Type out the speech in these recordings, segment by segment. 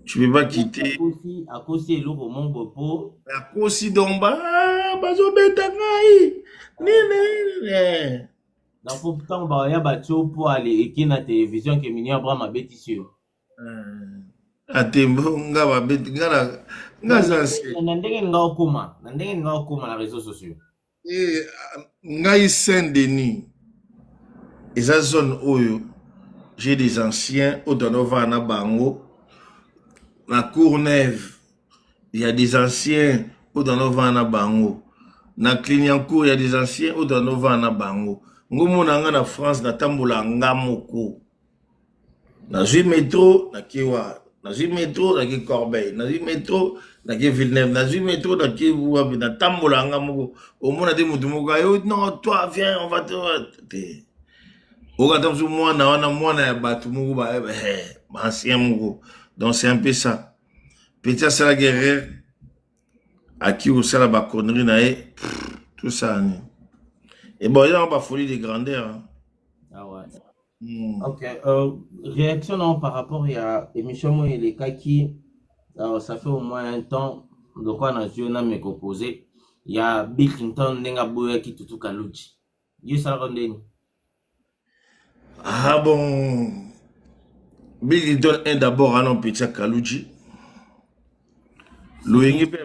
Tu peux pas quitter. Akosi eloko moko po. Akosi donc ba bazobeta ngai. Nini nini. Donc po ntango baya batio po ale eke na télévision ke Mignon Abraham abetisi yo. Ate nga babeti nga na nga za na ndenge nga okoma na ndenge nga okoma na réseaux sociaux. Eh, ngai Saint-Denis eza zone oyo j'ai des anciens oyo tonovaa na bango na Courneuve. Il y a des anciens oyo tonovaa na bango na Clignancourt. Il y a des anciens oyo tonovaa na bango. Ngomona nga na France, natambola nga moko, nazwi métro nake wa, nazwi métro nake Corbeil, nazwi métro nake Villeneuve, nazwi métro nake wapi. Natambola nga moko. Omona te motu moko ayo: "Non, toi, viens, on va te." Te, okata mosusu mwana wana, mwana ya bato moko, baancien moko. Donc c'est un peu ça. Petit asalaki erreur, aki kosala baconnerie na ye, tout ça ni et bon, eza bafolie de grandeur, hein. Ah ouais. Ok, réaction non, par rapport à émission moi elekaki, alors ça fait au moins un temps de quoi na yo na me composé. Il y a Bill Clinton ndenge aboyaki Tutu Kaluji. Yo salaka ndeni? Ah bon, Bill Clinton un d'abord ana petit Kaluji loyenge mpe.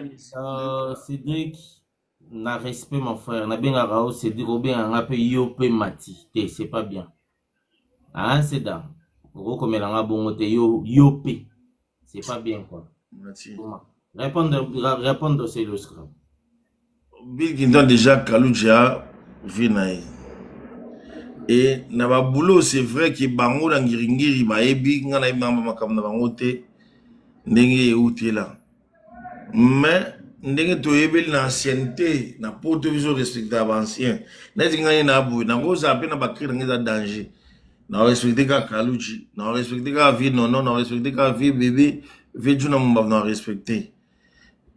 Cédric, na respect, mon frère, nabengaka yo Cédric, obengaka mpe yo mpe Mati te, c'est pas bien. Ah, Céda, okokomelanga bongo te, yo yo mpe, c'est pas bien quoi. Mati. Répondre, répondre, c'est le scrum. Bill Clinton déjà, Kaluji a vie na ye e na babulo. C'est vrai ke bango na ngiringiri bayebi nga, nayebi nanga makambo na bango te ndenge eutela, mais ndenge toyebeli na ancienneté na poto, biso respectaka baancien. Neti ngai na boye, nakozala mpe na bacri na ngai eza danger, na respecte kaka Kaluji, na respecte kaka vie nono, na respecte kaka vie bébé, vie Juna Mombavu, na respecte.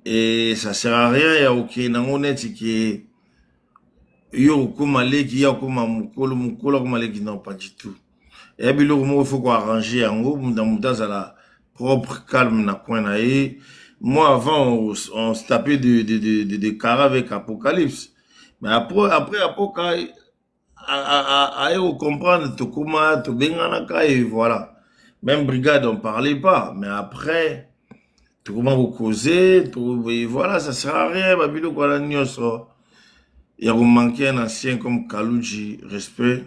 Et ça sert à rien ya kokende nango neti ke yo okóma leki, ya okóma mokolo, mokolo akóma leki. Non, pas du tout. Eya biloko moko, faut koarranger yango na moto azala propre, calme na coin na ye. Moi avant, on se tapait de cara avec Apocalypse, mais après Apoca aye kocomprendre, tokóma tobenganaka et voilà. Même brigade, on parlait pas, mais après tokóma kokoze to, et voilà. Ça sert à rien babiloko wana nyonso ya komanquer un ancien comme Kaluji respect.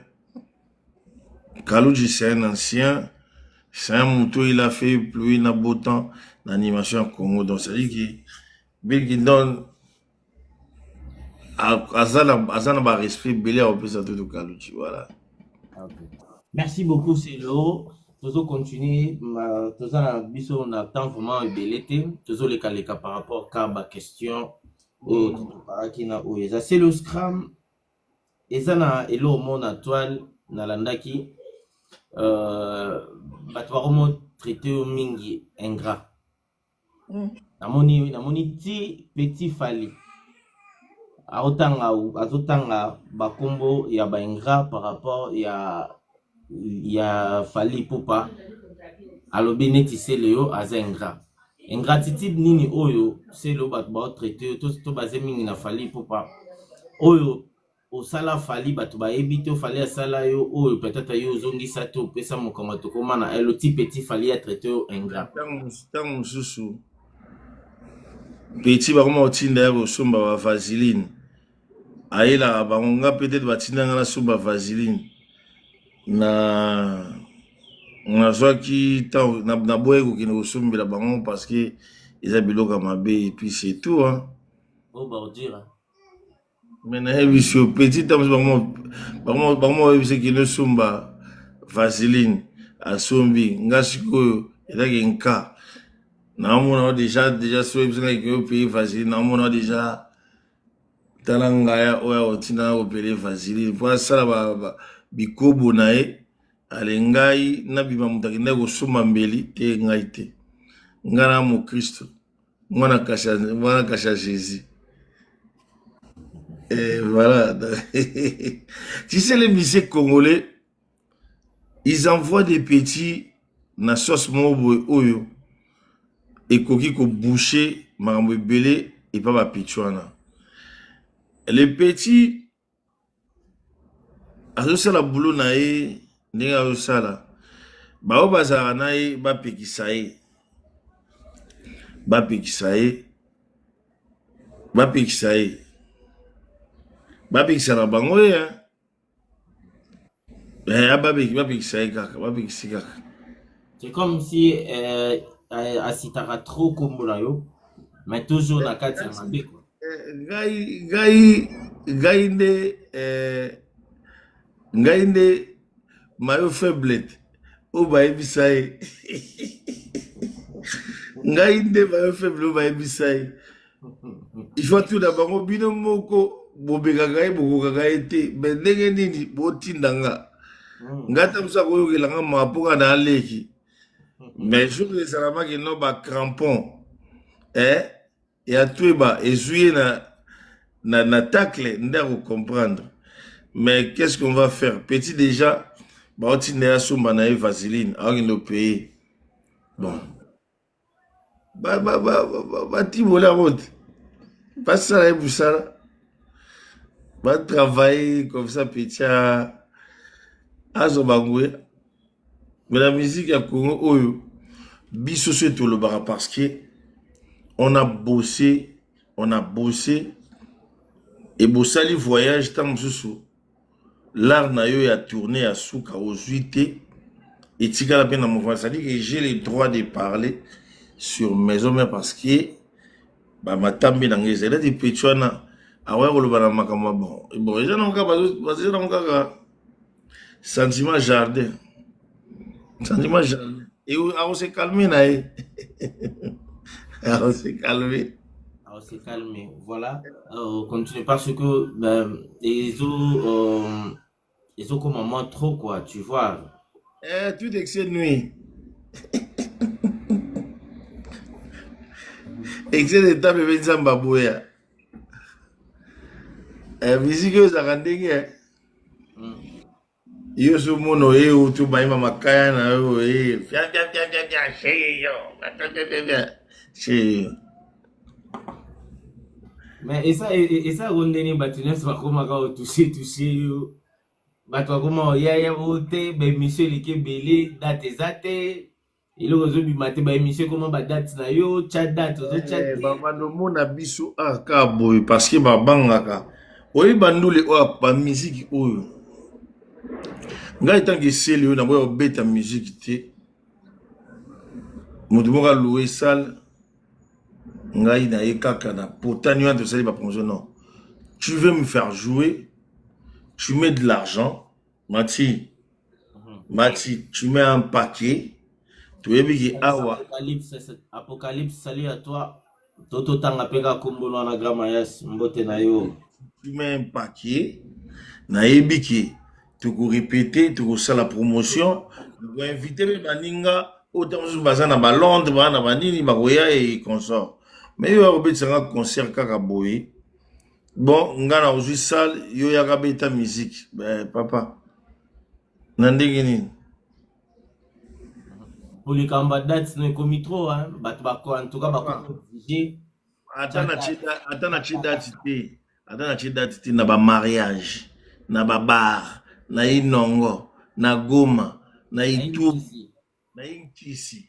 Kaluji, c'est un ancien, c'est un moto, il a fait pluie na beau temps d'animation au Congo. Donc c'est à dire que Bill Clinton aza na barespect ebele ya kopesa toto Kaluji, voilà. Okay. Merci beaucoup, Celo. Tozo continuer, toza na biso na temps vraiment ebele te, tozolekaleka par rapport ka baquestion oyo toparaki na oyo eza Celo Scram. Eza na eloko mo na toile nalandaki, bato bakomo traite yo mingi ingrat. Namoni ti petit Fali aotanga, azotanga bakombo ya baingrat par rapport ya Fally Ipupa. Alobi neti Sele yo aza ingrat. Ingratitude nini oyo Sele oyo bato baotraite yo to baze mingi na Fally Ipupa oyo osala Fally, bato bayebi te Fally asala yo oyo peut-être yo ozongisa te, opesa mokongo tokóma na eloti petit Fally atraite yo ingrat? Ntango mosusu petit bakoma kotinda ya kosomba bavaseline, ayelaka bango. Nga peut-être batinda nga nasomba vaseline, na nazwaki ntango naboyaki kokende kosombela bango parce que eza biloko ya mabe et puis c'est tout, hein. Oyo baodira. Mais nayebi so petit ntango mosusu bango bayebisi kende osomba vaseline, asombi. Nga sikoyo ezaki nka naomona déjà so oyebisi nga kende opeye vaseline, naomona déjà tala ngaya oyo akotinda nga kopele vaseline mpo asala bikobo na ye. Ale ngai nabima moto akendaki kosomba mbeli te, ngai te, ngai na mokristo, mwana kasi ya Jésus. Et voilà. Tu sais, les musiciens congolais, ils envoient des petits na sauce moko boye oyo. Ekoki ko boucher makambo ebele epa ba petit wana. Le petit azosala boulot na ye ndenge azosala, baoyo bazalaka na ye bapekisa ye, bapekisa ye, bapekisa ye, bapekisa na bango ye hein. Eh, bapekisa ye kaka, bapekisi kaka. C'est comme si asitaka trop kombo na yo, mais toujours na kati ya mabe quoi. Eh, ngai nde ngai nde mayo faible oyo bayebisa ye. Ngai nde mayo faible oyo bayebisa ye. Il faut tuna bango bino moko bobekaka ye, bokokaka ye te, mais ndenge nini botinda nga? Ngai ata mosu akoyokela nga mawa mpo nga na aleki. Mais jour esalamaki no ba crampon eh, ya tweba ezwi ye na tacle nde akocomprendre. Mais qu'est-ce qu'on va faire? Petit déjà baotinda ye asomba na ye vaseline, akokende opaye. Bon, batimola yango te, basala ye mosala, batravaille comme ça, petit azwa banguya. Mais la musique ya Congo oyo biso so tolobaka, parce que on a bossé, on a bossé et bosali voyage. Ntango mosusu l'art na yo ya tourner ya suka ozwi te, etikala mpe na mouvement. C'est-à-dire que j'ai le droit de parler sur Maison Mère parce que bamatambi na ngai ezali neti petit wana akoya koloba na makambo ya bon. Bon, eza nango kaka, eza nango kaka sentiment jardin, sentiment jardin, et akose calmer na ye, akose calmer. Alors c'est calme, voilà. Continue parce que ben, les autres comme moi trop quoi, tu vois. Eh, tout excès nuit, excès de table ebe Nzambe aboya. Eh, musique oyo ezalaka ndenge yo ozomona oye utu bayima makaya na yo oye fia fia fia fia fia sheyo fia fia fia fia sheyo. Mais eza yango ndenge bato nyonso bakomaka otouche touche yo, bato bakoma oyaya o te, baémission eleki ebele, date eza te, eloko ezobima te, baémission ekoma badate na yo, tya date, ozotya te. Babanda omona biso kaka boye parce que babangaka oyeba ndule oyo bamiziki oyo. Ngai ntango eseli oyo naboya kobeta miziki te, moto moko aloue salle, ngai na ye kaka na potani wana tosali bapromotion. Non, tu veux me faire jouer, tu mets de l'argent, Mati. Mati, tu mets un paquet, toyebi ke awa. Apocalypse, Apocalypse, salut à toi. Tototanga mpe kaka kombo wana, Grand Mayas, mbote na yo. Tu mets un paquet, nayebi ke tokorepete, tokosala promotion, tokoinvite mpe baninga oyo ntango mosusu baza na balondres, baa na banini, bakoya et consort. Mais yo akobetisanga concert kaka boye, bon, nga na ozwi salle, yo yaka beta musique. Ben, papa, na ndenge nini? Po likambo ya date no ekomi trop hein. Bato bako, en tout cas bako exige. Ata na tie date te, ata na tie date te, na bamariage, na babar, na Inongo, na Goma, na Ituri, na Inkisi,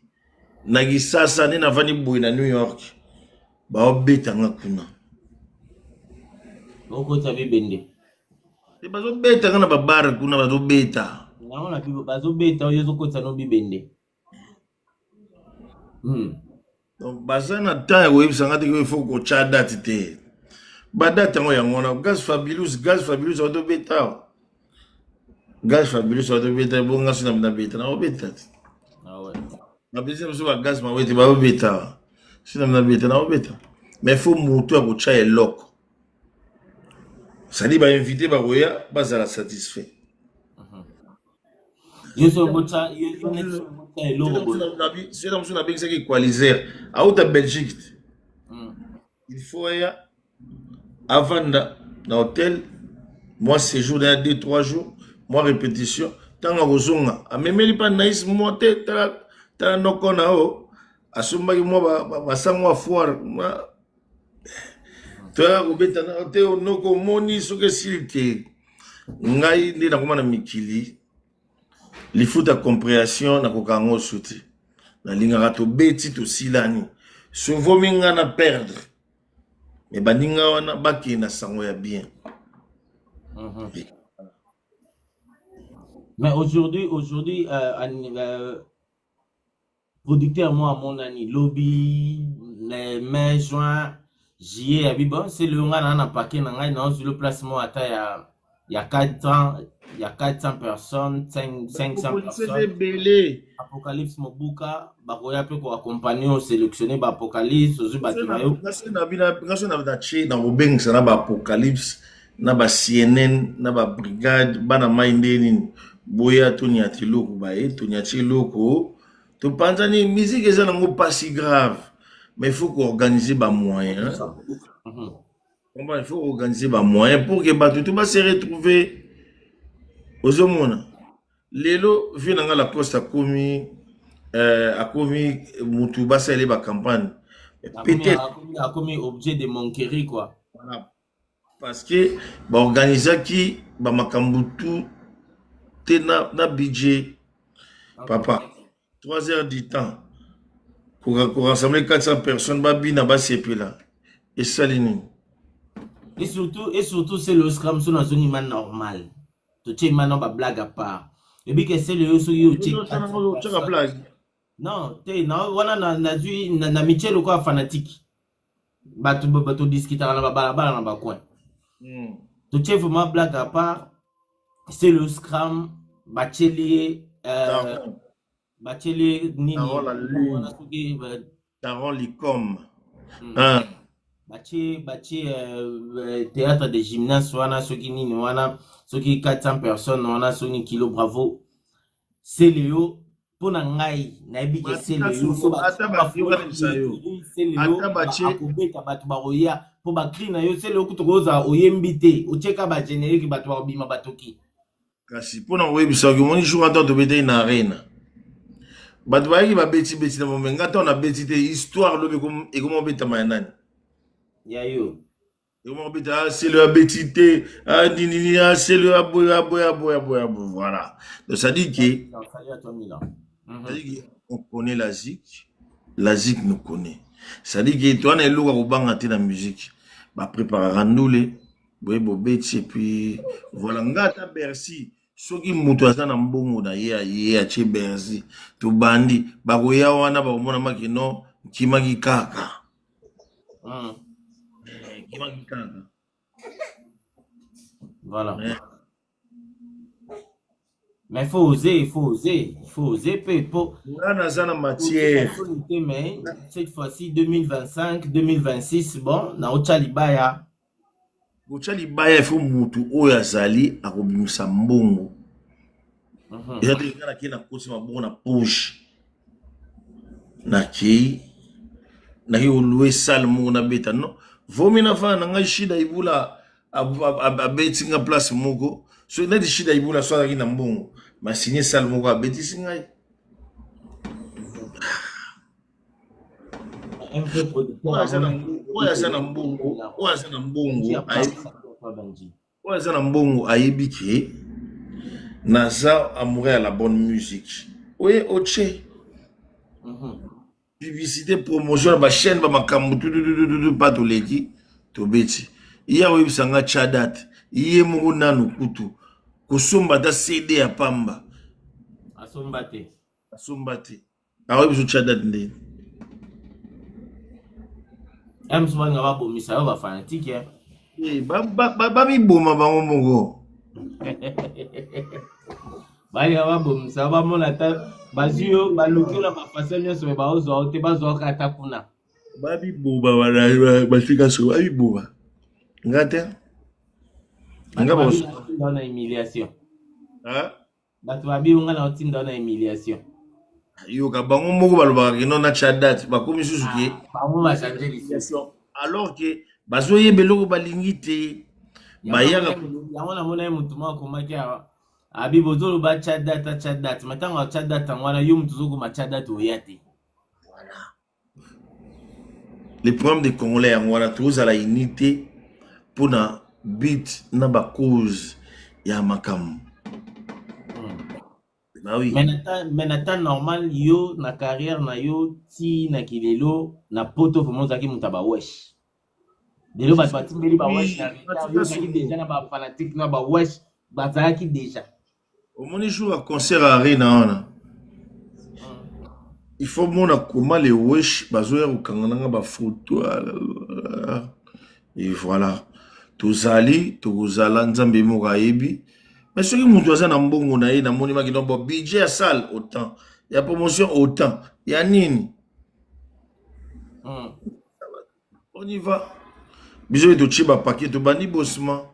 na Kisasa, nde navandi boye na New York, baobetanga kuna. Okota bibende. Te, bazobetanga na babar kuna, bazobeta. Yango na bibo bazobeta oyo ozokotisa no bibende. Donc baza na temps ya koyebisa nga te ke il faut kotya date te. Badate yango, yango wana Gaz Fabulous, Gaz Fabulous azobeta awa, Gaz Fabulous azobeta. Bonga so na beta, na obeta te. Ah ouais. Bapesi biso bagaz mawete, bazobeta awa, so na beta, na obeta. Mais faut motu ya kotya eloko, c'est-à-dire bainvité bakoya bazala satisfait. Yo so okotya yo neti so okotya eloko boye. Soki mosusu nabengisaki Equalizer auta Belgique te, il faut aya avanda na hôtel mwa séjour na ya 2 3 jours, mwa répétition. Ntango akozonga, amemeli mpa Naïs mwa te, tala, tala noko na o. Asombaki mwa basango ya foire, toyaka kobeta te. Noko, omoni, soki esili te, ngai nde nakoma na mikili, lifuta compréhension nakoka yango su te. Nalingaka tobeti, tosilani, sovomi nga na perdre, me baninga wana bakende na sango ya bien. Mais aujourd'hui, producteur moi amonani lobi mai, juin, juillet, abi bon, c'est le nga na paquet na ngai na le place mo ata ya 400, ya 400 personnes, 5, 500 personnes. Ebele. Apocalypse Mobuka bakoya mpe koaccompagne, osélectionne baapocalypse, ozwi bato na yo. Nga so na tie na kobengisa na baapocalypse, na ba CNN, na babrigade, bana mai nde nini, boya toniata eloko, baye toniati eloko, topanzani. Musique eza nango mpasi grave, mais il faut koorganiser bamoyen. Il faut organiser bamoyen pour que bato to base retrouver. Ozomona lelo vie na nga, Lacoste akomi akomi mutu basaleli bacampagne. Peut-être akomi objet de moquerie, quoi. Voilà. Parce que baorganizaki bamakambo tu te na budget, papa. 3 heures du temps korassembler 400 personnes, babina, basepela, esali nini? Et surtout c'est le scram so nazongi ma normal, totie ma no bablague à part, ebike sele yo soki otie. Otiaka blague. Non te, na wana nazwi na mitie lokola fanatique, bato todiskutaka na babalabala na bacoin. Totie vraiment blague à part, c'est le scram batieli ye batieli nini wana soki Taron Licom. Batie théâtre de gymnase wana, soki nini wana, soki 400 personnes wana, soki kilo bravo Celeo. Mpo na ngai nayebi ke Celeo Celeo akobeta, bato bakoya mpo bacri na yo. Celeo kutu kozala oyembi te, otieka bagénérique, bato bakobima, batoki. Kasi mpona koyebisaki, omoni jour ata tobetaki na arena, bato bayaki, babeti-beti na mome. Nga ntango nabeti te, histoire lobi ekoma obetama ya nani? Ya yo. Ekoma kobeta Celeo abeti te, ninini, Celeo aboye, aboye, aboye, aboye, aboye. Voilà, donc ça dit que on connaît la zik, la zik nous connaît. Ça dit que towana eloko ya kobanga te na musique, bapréparaka ndule boye, bobeti, et puis voilà. Nga ata Bercy, soki moto aza na mbongo na ye, aye atie Bercy, tobandi, bakoya wana, bakomona maki no nkimaki kaka. Nkimaki kaka. Voilà. Mais il faut oser, il faut oser, il faut oser pe po Nga naza na matière. Mais cette fois-ci 2025, 2026, bon, na otya libaya. Kotya libaya, il faut mutu oyo azali akobimisa mbongo. Eza te nga nakei, nakoti mabongo na poche, nakei kolouer salle moko, nabeta. Non, vomi nafanda na ngai. Shida Ibula abeti nga place moko. So neti Shida Ibula so azalaki na mbongo, masigne salle moko, abetisi ngai. Oyo aza na mbongo, oyo aza na mbongo, oyo aza na mbongo, ayebi ke naza amoureux ya la bonne musique. Oye otie publicité, promotion na bachaîne, bamakambo tututututu, pa toleki, tobeti. Ye akoyebisa nga tya date, ye moko nanu kutu kosomba ata CD ya pamba. Asomba te. Asomba te, akoyebi biso tya date ndeni? Mosu balinga babomisa yo, bafanatike. Bamiboma bango moko. Balinga babomisa, bamona ata bazwi yo, baluki yo na bafaçon nyonso, me baozwa yo te, bazwa yoka ata kuna. Babiboma, basika so babiboma nga te. Nga na humiliation, bato babi nga na otinda na humiliation. Yoka, bango moko balobaka ke non, natya date, bakomi susu ke bango bachange lisusu. Alors ke bazoyeba eloko balingi te, bayaka. Yango namona ye motu moko akomaki awa, abi bozoloba tya date, atya date, ma ntango atya date yango wana, yo motu ozokoma tya date, oya te. Voilà. Le problème des Congolais yango wana, tozala unité mpona but na ba cause ya makambo. Bah oui. Mais na temps normal, yo na carrière na yo ti na kilelo na poto, vraiment ozalaki moto ya bawesh. Lelo bato batimbeli bawesh na retard, yo ozalaki déjà na bafanatique na bawesh bazalaki déjà. Omoni jour ya concert ya Arena wana, il faut mona comment les wesh bazoya kokanga nanga bafoto. Et voilà, tozali, tokozala, Nzambe moko ayebi. Mais soki moto aza na mbongo na ye, namoni maki no bo budget ya salle autant, ya promotion autant, ya nini, on y va. Biso mpe totie bapapier, tobandi bosima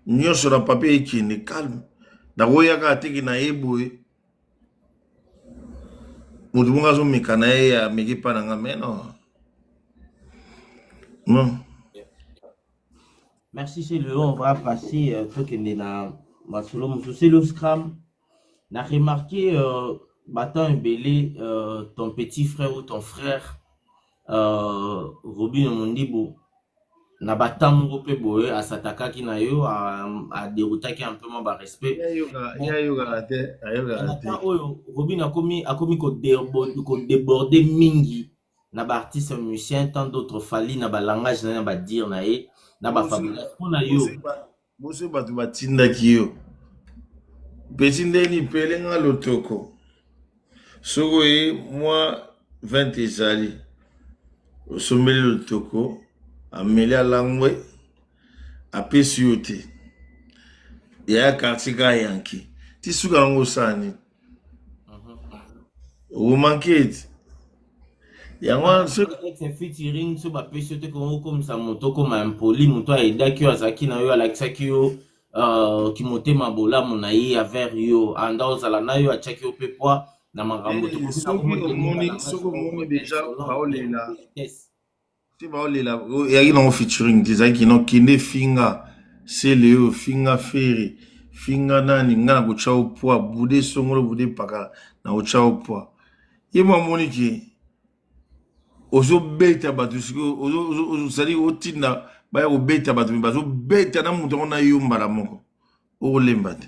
nyonso na papier, ekende calme. Nakoyaka ateki na ye boye, moto moko azomeka na ye, ameki mpa na nga, mais non, non. Merci Celeo, on va passer tokende na masolo mosusu. Celeo Scram, na remarqué batemps ebele ton petit frère ou ton frère Robino Mondibu na batemps moko mpe boye asatakaki na yo, aderutaki un peu mwa barespect. Yayokaka te, ayokaka na te. Temps oyo Robin akomi kodéborde mingi na baartiste musicien, tant d'autres Fally, na balangage na ye, na badire na ye, na bafabrication mpona yo. Boso bato batindaki yo peti ndeni pelenga lotoko, soki oye mwa 20 ezali osombeli lotoko, ameli, alangwe, apesi yo te, yaya quartier kaka yanki ti suka yango, osala nini? Okomanke ete yango wana soki Peut-être featuring so bapesi yo te, kongo okomisa moto okoma impoli. Moto ayedaki yo, azalaki na yo, alakisaki yo kimotema bolamu na ye envers yo, anda ozala na yo, atiaki yo mpe poids na makambo. Soki omoni déjà baolela te, baolela, eyaki nango featuring te, ezalaki no kende finga sele oyo, finga Ferre, finga nani, nga na kotya yo poids bude songolo bude pakala na kotya yo poids. Ye mo amoni ke ozobeta bato sikoyo, ozali otinda baya kobeta bato, me bazobeta na moto yango na yo mbala moko, okolemba te.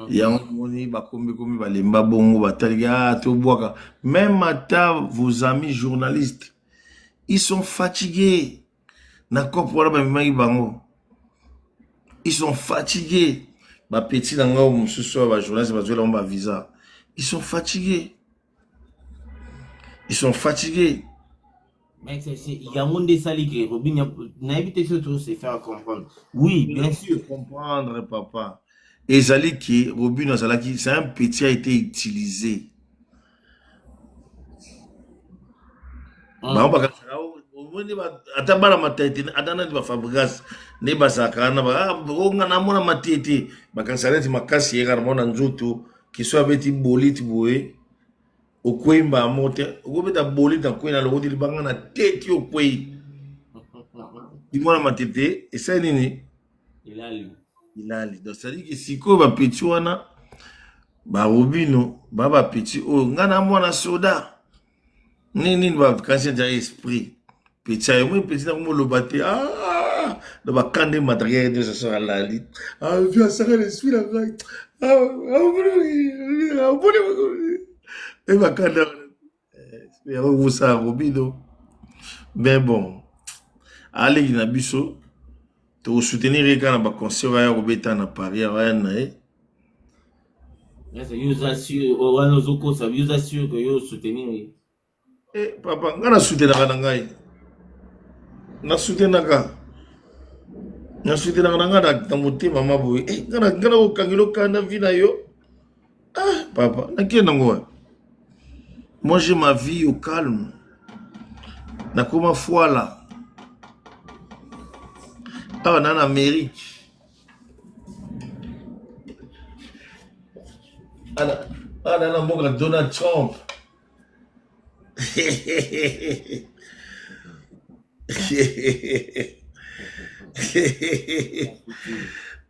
Yango moni bakomi komi balemba bongo, bataliki, ah, tobwaka. Même ata vos amis journalistes, ils sont fatigués na cope wana bamemaki bango, ils sont fatigués. Bapeti na ngai mosusu oyo bajournaliste bazwela bango bavisa, ils sont fatigués, ils sont fatigués. Mais yango nde esali ke Robin, nayebi te soki se faire comprendre. Oui, bien sûr. Comprendre, papa, ezali ke Robin azalaki, c'est un petit, a été utilisé. Bango bakanisaka omoni ata bana matete, ata nani, bafabrigas nde bazalaka wana, onga namona matete, bakanisaka neti makasi ye kaka namona nzoto kiso abeti bolite boye, okwei mbala moko te, okobeta bolite na kwei na lokoti libanga na teti, okwei limona matete esali nini? Elali. Elali. Donc c'est-à-dire que sikoyo bapeti wana barobino ba bapeti oyo ngai na mwana soda nini nini, bakanisi neti ya esprit peti ayo moi peti nango moloba te na bakande matériel nyonso so alali vi asaka na esprit na ngai e bakanda yango kosala Robino. Mais bon, aleki na biso, tokosoutenir ye kaka na baconcert aya kobeta na Paris, aya na ye. Yo oza sûr wana ozokosa, yo oza sûr que yo soutenir ye? Eh, papa, ngai nasoutenaka na ngai, nasoutenaka na ngai na motema ma boye. Eh, ngai nakokangela okanda vi na yo. Ah papa, nakende nango wapi? Moi, j'ai ma vie au calme, nakoma fwala awa na Amérique, awa na mboka Donald Trump.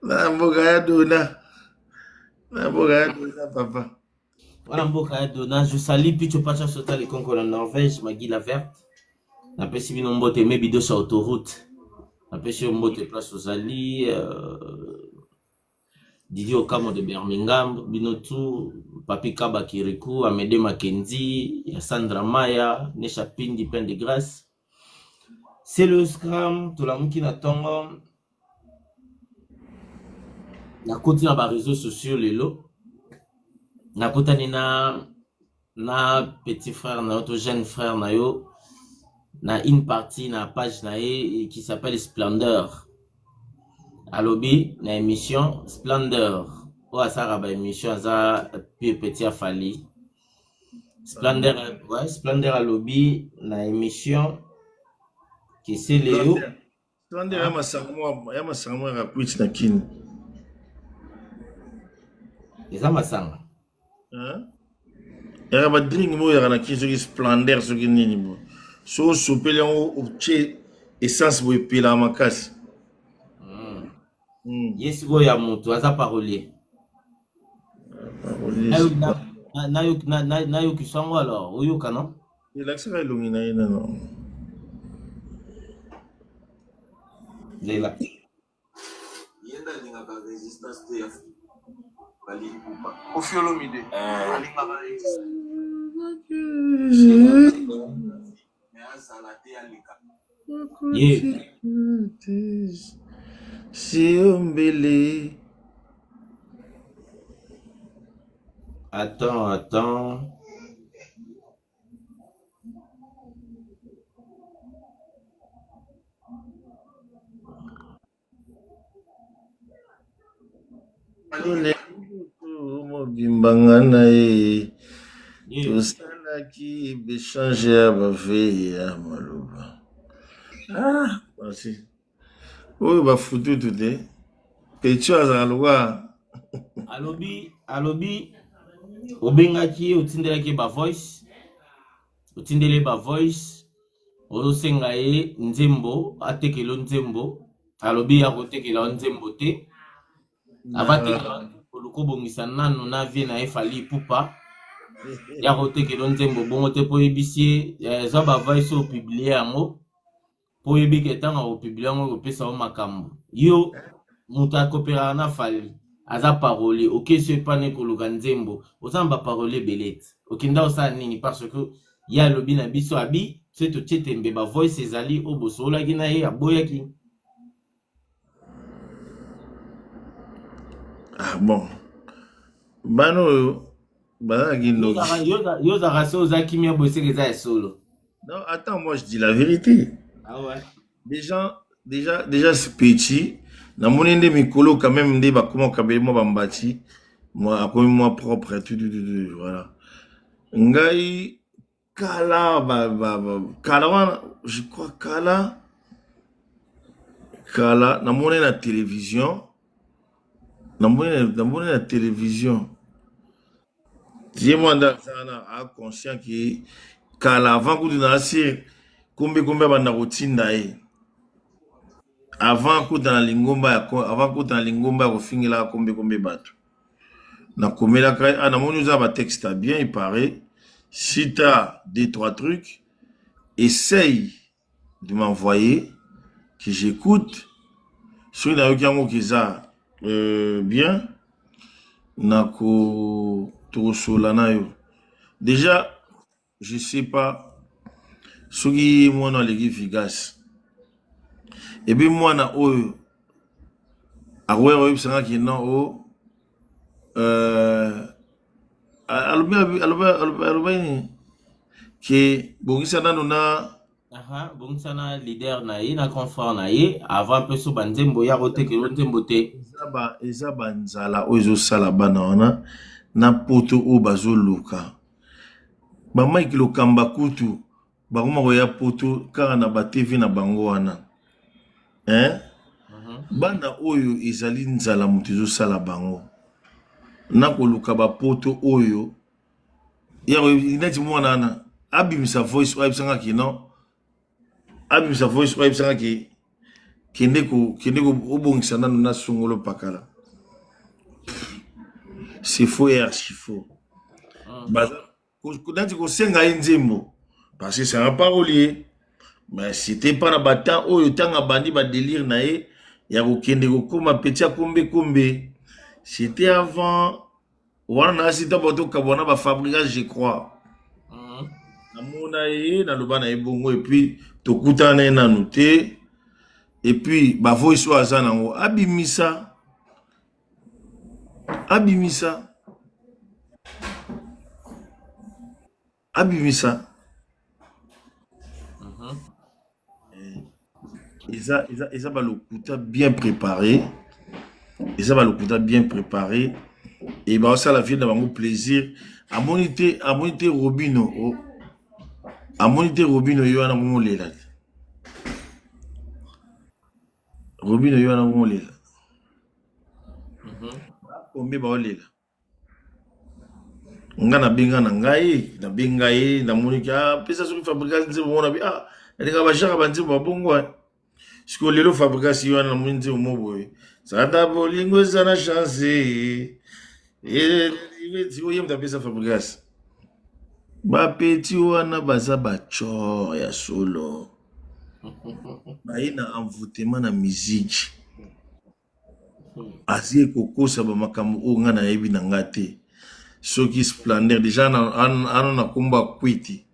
Na mboka ya Dona, na mboka ya Dona, papa. Voilà, mboka ya Dona. Je salue Picho Pacha Sota, les Congo, la Norvège, Magui la Verte. Napesi bino mbote me bidosa autoroute. Napesi yo mbote place ozali Didier Okamo de Birmingham, bino tout, Papi Kaba Kirikou, Amede Makenzi, ya Sandra Maya, Nesha Pindi Pain de Grâce. C'est le Scram, tolamuki na tongo. Nakoti na ba réseaux sociaux lelo. Nakutani na na petit frère na yo to jeune frère na yo na une partie na page na ye qui s'appelle Splendeur. Alobi na émission Splendeur oyo asalaka ba émission aza pur petit ya Fally. Splendeur, ouais, Splendeur alobi na émission que c'est Léo. Splendeur ya masanga mwa ya masanga mwa ya kwiti na kini. Eza masanga. Hein? Yaka ba drink mo yaka na kini soki splendeur soki nini bo. So osopeli yango otie essence boye epelaka makasi. Ye sikoyo ya moto aza parolier. Parolier. Nayokisa yango alors oyoka non? Elakisaka elongi na ye nano. Zela. Ye nde alingaka resistance te ya Fally Ipupa. Koffi Olomide alingaka resistance mais azala te aleka. Ye. Siombele. Attends, attends. Mobimba nga na ye tosalaki bechange ya bave ya maloba. Ah, merci. Oyo bafututu te petio azala lokola alobi alobi obengaki ye otindelaki ye ba voice otindeli ye ba voice ozosenga ye nzembo atekela yo nzembo alobi akotekela yo nzembo te abatekela yo nzembo luka obongisa nanu na vie na ye Fally Ipupa ya kotekela yo nzembo bongo te mpo oyebisi ye zwa ba voice oyo publie yango mpo oyebi ke ntango akopublie yango ekopesa yo makambo yo moto akoperaka na Fally aza parolier okesi yo epana ekoluka nzembo oza na baparolier ebele te okenda osala nini parce que ye alobi na biso abi soki totie tembe ba voice ezali oyo bosololaki na ye aboyaki. Ah bon bana oyo baza na kindoki. Yo ozalaka so oza kimia boye seke eza ya solo. Non, attends, moi je dis la vérité. Ah ouais. Déjà, déjà, déjà c'est petit. Namoni nde mikolo quand même nde bakoma kokabela mwa bambati mwa akomi mwa propre tout, tout, tout, tout, voilà. Ngai kala ba, ba, ba, kala wana je crois kala kala namoni na télévision namoni namoni na télévision ye mwa nde aza wana a conscient ke kala avant kutu na asir kombe kombe abanda kotinda ye avant kuta na lingomba ya avant kuta na lingomba ya kofingelaka kombe kombe bato nakomelaka ah, namoni oza ba texte ya bien il paraît si t'as deux trois trucs essaye de m'envoyer que j'écoute soki nayoki yango keza bien nako tokosola na yo déjà je sais pas soki ye mwana aleki vigas epi mwana oyo akoya koyebisanga ke non o alobi alobi alobi alobi nini ke bongisa nano na Aha, bongisa na leader na ye na grand frère na ye avant mpe so banzembo ya kotekela yo nzembo te. Eza banzala oyo ezosala bana wana na poto oyo bazoluka ba Mike Lokamba kutu bakoma koya poto kaka na ba TV na bango wana hein? Bana oyo ezali nzala moto ezosala bango na koluka bapoto oyo ya neti mwana wana abimisa voice oyo ayebisanga ke non abimisa voice oyo ayebisanga ke kende ko kende ko obongisa nanu na songolo pakala c'est faux et archi faux. Baza nati kosenga ye nzembo parce que c'est un parolier. Mais c'était pas na ba temps oyo ntango abandi ba délire na ye ya kokende kokoma petit ya kombe kombe. C'était avant wana na asi ntango bato kabwana ba fabricage je crois. Namona ye naloba na ye bongo et puis tokutana na ye nanu te et puis ba voice oyo aza nango abimisa abimisa abimisa Eza eza eza ba lokuta bien préparé eza ba lokuta bien préparé et baosala vie na bango plaisir amoni te amoni te Robino amoni te Robino ye wana komolela te Robino ye wana komolela kombe baolela Nga na benga na ngai na benga ye namoni ke ah pesa soki fabrigas nzembo moko na bi ah nalingaka ba genre ba nzembo ya bongo eh. Sikoyo lelo fabrigas ye wana namoni nzembo moko boye sata bolingo eza na chance eh, sikoyo ye moto apesa fabrigas ba petit wana baza ba tshor ya solo baye na envoutement na musique. Azie kokosa ba makambo oyo nga nayebi na nga te soki splendeur dejà ana na kombo ya kwiti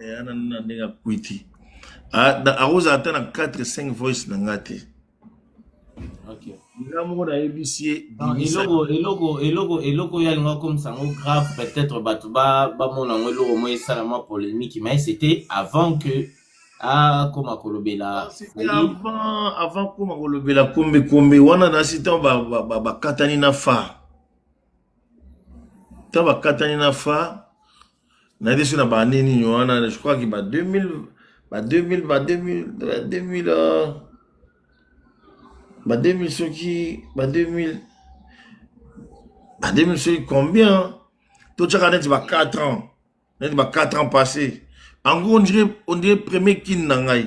eh, ana na ndenge ya kwiti akozala ata na 4 5 voice na nga te nga moko nayebisi ye eloko eloko eloko eloko oyo alinga akomisa yango grave peut-être bato bamona yango eloko moko esala mwa polémique mais c'était avant que akoma kolobela C'était avant avant koma kolobela kombe kombe wana nasi ntango bakatani na fa ntango bakatani na fa nayebi soki na baane nini wana je crois que ba 2000 ba 2000 ba 2000 ba 2000 ba 2000 soki ba 2000 ba 2000 soki combien totyaka neti ba 4 ans neti ba 4 ans passé en gros on dirait premier kin na ngai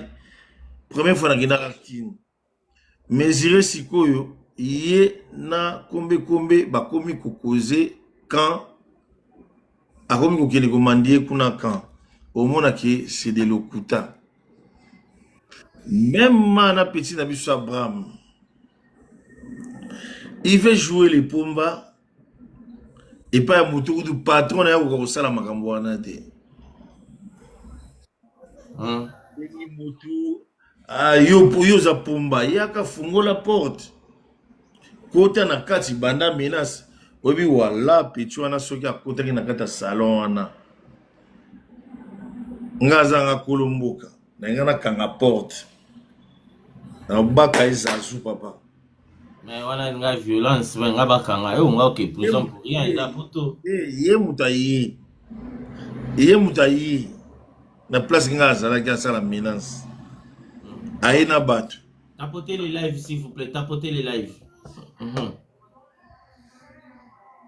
première fois nakendaka kin mesure sikoyo ye na kombe kombe bakomi kokoze quand akomi kokende komandie kuna quand omona ke c'est de lokuta même ma na petit na biso abraham il veut jouer les pomba epai ya motu kutu patron na ye akoka kosala makambo wana te Ndenge motu ah, yo yo oza pomba yaka fungola porte kota na kati banda menace oyebi wala petit wana soki akotaki na kati ya salon wana nga aza nga kolo mboka na nga nakanga porte nabaka ye zazu papa Mais wana nga violence mais nga bakanga yo nga oke prison pour rien eza poto. Ye moto aye ye moto aye na place nga azalaki asala menace aye na bato. Tapotez les lives s'il vous plaît, tapotez les lives.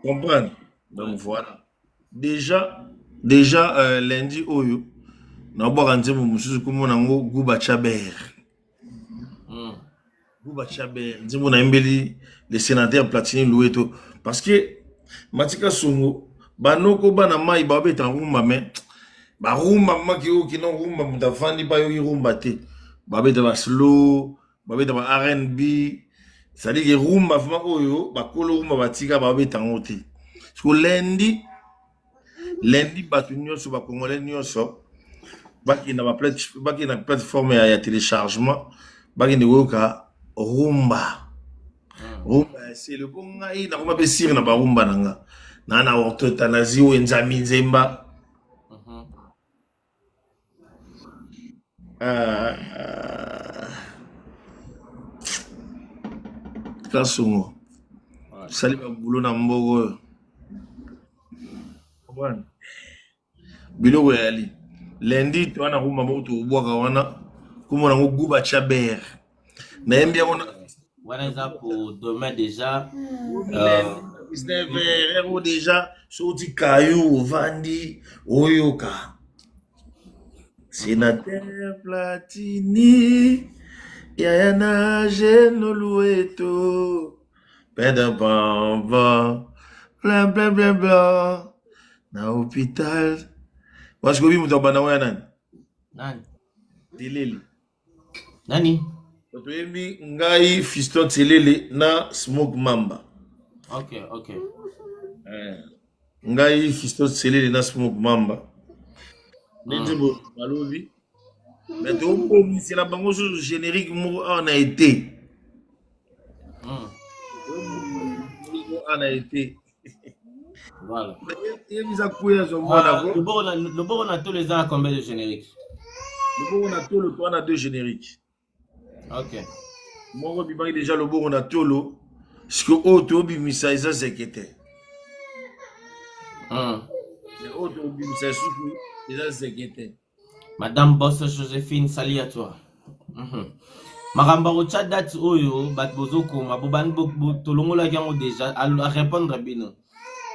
Comprendre? Donc voilà. Déjà déjà lundi oyo nabwaka nzembo mosusu kombo nango Guba Chaber. Bouba Chaber, nzembo nayembeli le sénateur Platini Lueto parce que Matika Songo banoko bana mai babeta rumba mais ba rumba maki oyo kino rumba moto afandi bayoki rumba te babeta ba slow babeta ba R&B c'est-à-dire que rumba vraiment oyo bakolo rumba batika babeta yango te siko lundi lundi bato nyonso ba congolais nyonso bakende ba bakende na plateforme ya téléchargement bakende koyoka rumba rumba ya sele mpo ngai nakoma mpe sire na barumba na nga naa na orthothanasie oyo nzambi nzemba Ah, kasongo osali babulo na mboka oyo comprendre biloko eyali lundi toa na rumba moko tokobwaka wana kombo nango guba chaber nayembi yango wana eza pour demain déjà 19 heures déjà soki oti kayo ovandi oyoka sénateur Platini yaya na geno lueto peda bamba bla bla bla bla na hôpital parce que obi moto abanda ngo ya nani. Nani? Telele. Nani? Toyembi ngai Fiston Telele na Smoke Mamba. Ok. Ngai Fiston Telele na Smoke Mamba. Nde nzembo balobi. Mais tobongisela bango susu générique moko awa na été. Awa na été. Voilà. Yebisa kuya zwa mwana ko. Loboko na tolo eza na combien de générique? Loboko na tolo toa na deux génériques. Ok. Moko bimaki déjà loboko na tolo. Siko oyo tobimisa eza zeke te. Oyo tobimisa suku eza zeke te. Madame Boss Joséphine, salut à toi. Makambo ya kotya date oyo bato bozokoma bobandi tolongolaki yango déjà a répondre bino.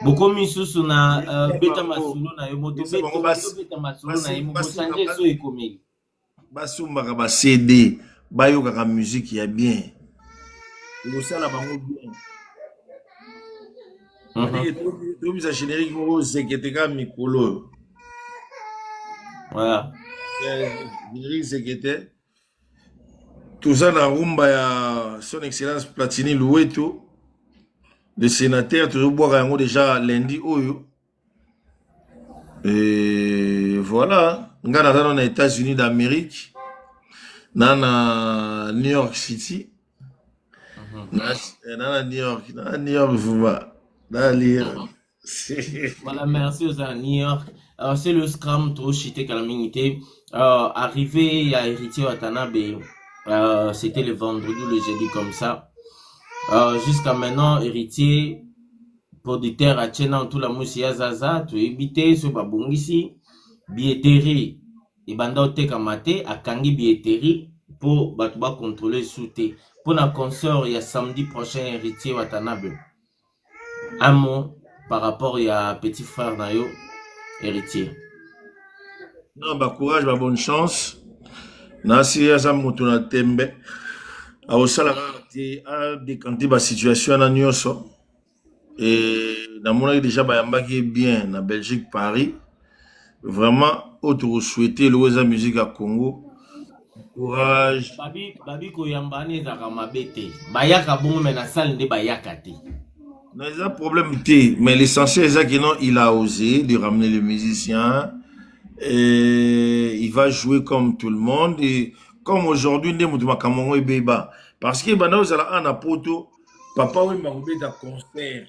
Bokomi lisusu na beta masolo na yo moto beta masolo na ye bochange so ekomeli. Basombaka ba CD, bayokaka musique ya bien. Ekosala bango bien. Tobisa générique moko zekete kaka mikolo oyo. Voilà. Générique zekete. Toza na rumba ya son excellence Platini Luweto, le sénateur, tozobwaka yango déjà lundi oyo. Et voilà, nga naza nano na États-Unis d'Amérique, na New York City. Na na New York, na New York vraiment. Na lire. Voilà, merci aux à New York. C'est le Scram trop chité calamité. Arrivé à Héritier Watanabe, c'était le vendredi ou le jeudi comme ça. Jusqu'à maintenant, Héritier, producteur à Tchena, tout la mousse ya Zaza, tu évité, ce babongisi, billetterie, et banda oteka mate, akangi billetterie pour bato ba contrôler sous te. Pour la concert, il y a samedi prochain, Héritier Watanabe. Un mot par rapport à petit frère na yo, Héritier. Non, bah courage, bah bonne chance. Nasi aza moto na tembe. Aosala kaka te adécanter ba situation wana nyonso. Et namonaki déjà bayambaki ye bien na Belgique, Paris. Vraiment, oyo tokosouhaite eloko eza musique ya Congo. Courage. Babi koyamba wana ezalaka mabe te. Bayaka bongo mais na salle nde bayaka te. Non, il y a un problème te. Mais l'essentiel, c'est que non, il a osé de ramener le musicien. Et il va jouer comme tout le monde. Et comme aujourd'hui, nde mutu makambo yango ebeba. Parce que banda ozala ana poto, papa oyo akobeta concert.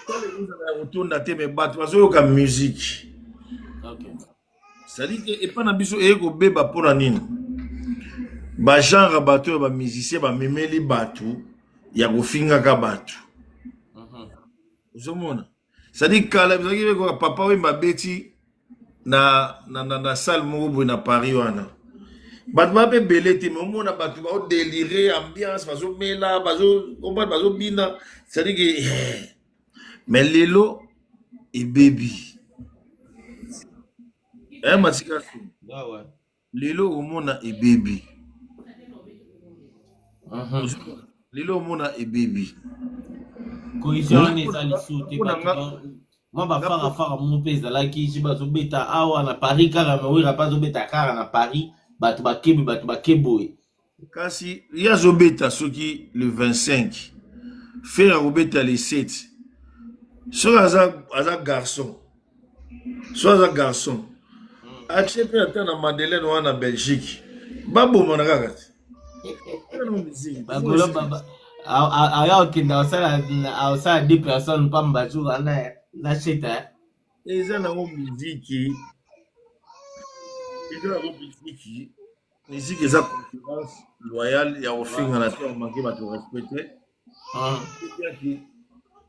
Tala ezala ya kotonda te, mais bato bazoyoka musique. C'est-à-dire que epa na biso eye kobeba mpona nini? Bagenre ya bato oyo bamusicien bamemeli bato ya kofingaka bato. Ozomona, c'est-à-dire kala ezalaki mpe kaka papa oyo babeti na salle moko boye na Paris wana, bato ba mpe ebele te, mais omona bato baodélire, ambiance, bazomela, bazo comprendre, bazobina. C'est-à-dire que mais lelo ebebi. Matika so. Lelo omona ebebi. Lelo omona ebebi. Cohésion wana eza lisusu te. Bato mwa bafarafara mo mpe ezalaki si bazobeta awa na Paris kaka, mais Wera mpe azobeta kaka na Paris, bato bakebi, bato bakeboye. Kasi ye azobeta soki le 25, Ferre akobeta le 7. Soki aza garçon, soki aza garçon, atie mpe ata na Madeleine wana na Belgique, babomana kaka te. Bagolo aya okende aosala 10 personnes pamba jour wana na cheta. Eza nango miziki, eza nango miziki. Musique eza concurrence loyale ya kofingana te, omanke bato respect te.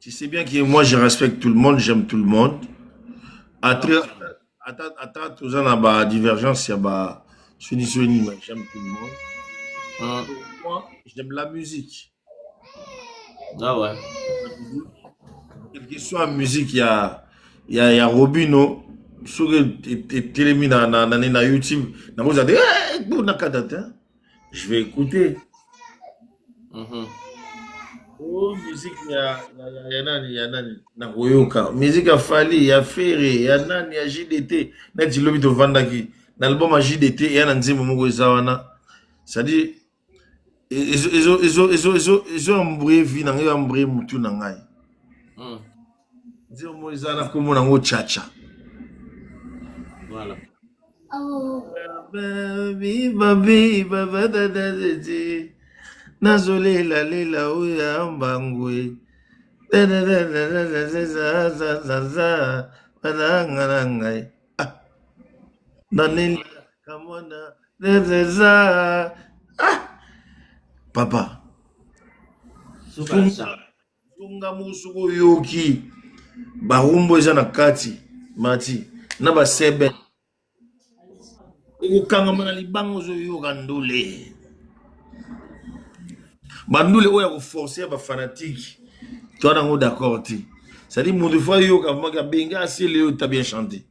Tu sais bien que moi je respecte tout le monde, j'aime tout le monde. Ata toza na ba divergence ya ba soni soni, mais j'aime tout le monde. Moi, j'aime la musique. Quelle que soit musique ya Robino, soki etelemi na YouTube, nakozala te na kata te, je vais écouter. O musique ya nani, ya nani, nakoyoka musique ya Fally, ya Ferre, ya nani, ya JDT. Neti lobi tovandaki. Na album ya JDT eya na nzembo moko eza wana. C'est-à-dire ezo ezo ezo ezo ezo ezo embrouiller vie na ngai, ezo embrouiller mutu na ngai. Nzembo moko eza na kombo nango Chacha. Voilà. Babi babi baba dada dede nazolela lela oyo ya mbangwe balanga na ngai ah, naneli kamwana eza ah, papa zonga moko soki oyoki barumbu eza na kati mati na basebe okokangama na libanga ozoyoka ndule bandule oyo ya koforce ya bafanatike to nango d'accord te. C'est-à-dire moto fo ayoka maki abengi asele oyo ta bien chanté,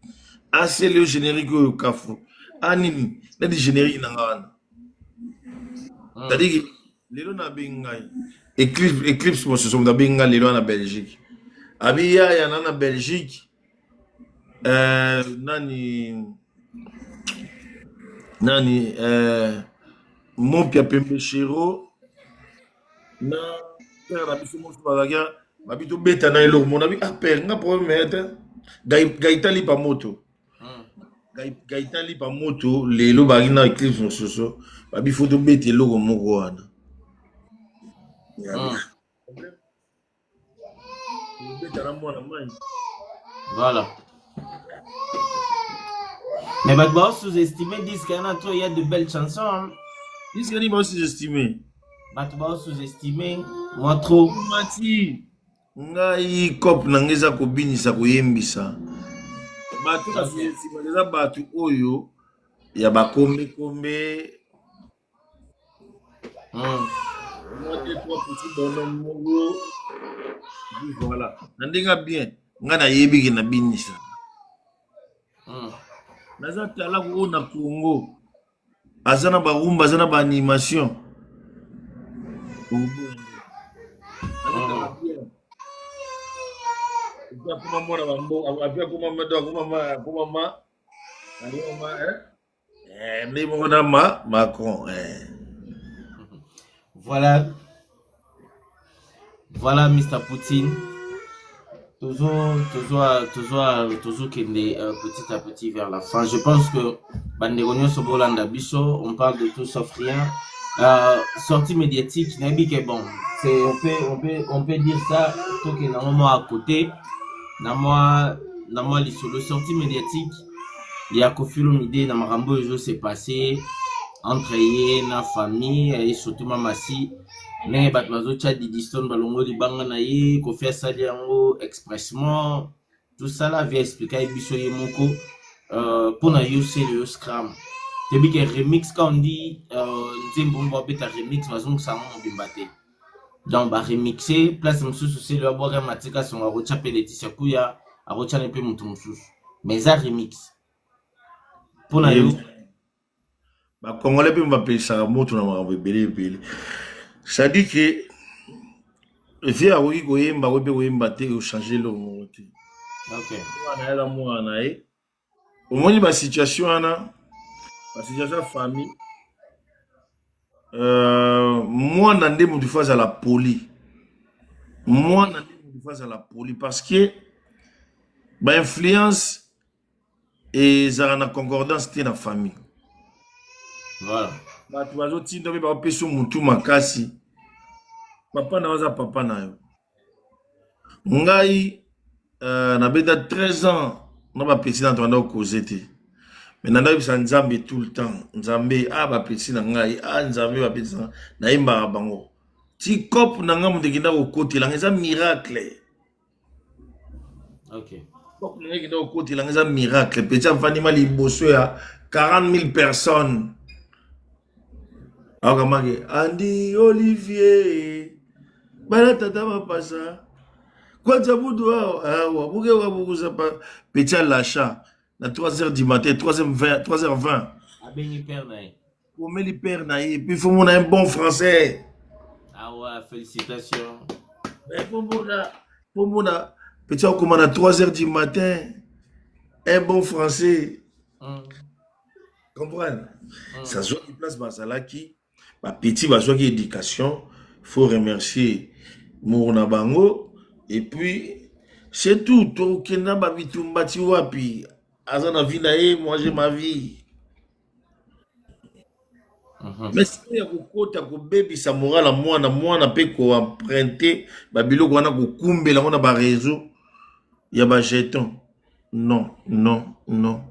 asele oyo générique oyo kafu anini neti générique na nga wana. C'est-à-dire lelo nabengi ngai Eclipse, Eclipse mosusu moto abengi ngai lelo na Belgique, abi yaya na na Belgique, nani nani, Mopia Pembe Chero na père na biso mosusu bazalaki babi tobeta na eloko mona bi ah père nga problème ya te. Gaëtan Lipa moto. Gaëtan Lipa moto lelo bazalaki na Eclipse mosusu babi fo tobeta eloko moko wana. Obeta na mwana mai. Voilà. Mais bato bao sous-estimer disque wana to il y a de belles chansons, hein. Disque nini bao sous-estimer? Bato bao sous-estimer moi trop. Mati ngai cope na ngai eza kobinisa koyembisa bato ba sous-estimer eza bato oyo ya bakombekombe. Moi deux trois petits bonhomme moko voilà na ndenge ya bien ngai nayebi ke nabinisa. Naza talaku oyo na Congo aza na barumba, aza na baanimation. Akoma mwana bambo api akoma mado akoma ma akoma ma akoma ma eh nde moko na ma Macron eh. Voilà. Voilà Mr. Poutine. Toujours, toujours, toujours, toujours qu'il est petit à petit vers la fin. Je pense que bandeko nyonso bolanda biso, on parle de tout sauf rien. Sortie médiatique, nayebi que bon, c'est on peut dire ça, toke na mwa à côté, na mwa lisolo sortie médiatique ya Koffi Olomide na makambo oyo ezo se passer entre ye na famille et surtout Mamasi, ndenge bato bazotia Didi Stone balongoli libanga na ye, Koffi asali yango expressement, tout ça là via expliquer biso ye moko. Mpona yo sele yo scram toyebi ke remix, quand on dit nzembo mo babeta remix, bazongisa yango mobimba te, donc baremixe place mosusu. Sele abwaka matika songo, akotya mpe Leticia Kuya, akotyana mpe moto mosusu, mais eza remix mpona yo. Bakongolais mpe bapelisaka moto na makambo ebele ebele. C'est-à-dire que vie akoki koyemba, akoki mpe koyemba te, ochange eloko moko te. Mwana yala mwana na ye omoni basituation wana, basituation ya famille, mwana nde motu fo azala poli, mwana nde motu fo azala poli, parce que bainfluence ezalaka na concordance te na famille. Bato bazotinda mpe bapesa motu makasi, papa na yo aza papa na yo. Ngai nabeta 13 ans na bapesi na tobanda kokoze te, mais nanda oyebisa Nzambe tout le temps: Nzambe a bapesi na ngai, a Nzambe bapesi na nayembaka bango ti cope na ngai moto ekenda kokotelanga eza miracle. Cope na ngai ekenda kokotelanga eza miracle. Petit avandima liboso ya 40 000 personnes, aokamake Andi Olivier bana tata bapasa kwanza budu awa awa buke wabukuza pa petit alasha na 3 heures du matin, 3 h 20, 3 h 20. Abengi père na ye. Komeli père na ye, puis faut mona un bon français. Ah ouais, félicitations. Mais faut mona petit akoma na 3 heures du matin un bon français. Comprendre? Ça zwaki place bazalaki, ba petit bazwaki éducation, faut remercier Mour na bango et puis c'est tout. Tokenda ba bitumba ti wapi? Aza na vie na ye, moi j'ai ma vie. Mais sikoyo ya kokota kobebisa moral ya mwana, mwana mpe koemprunte babiloko wana, kokumbela yango na bareseau ya bajeton, non, non, non.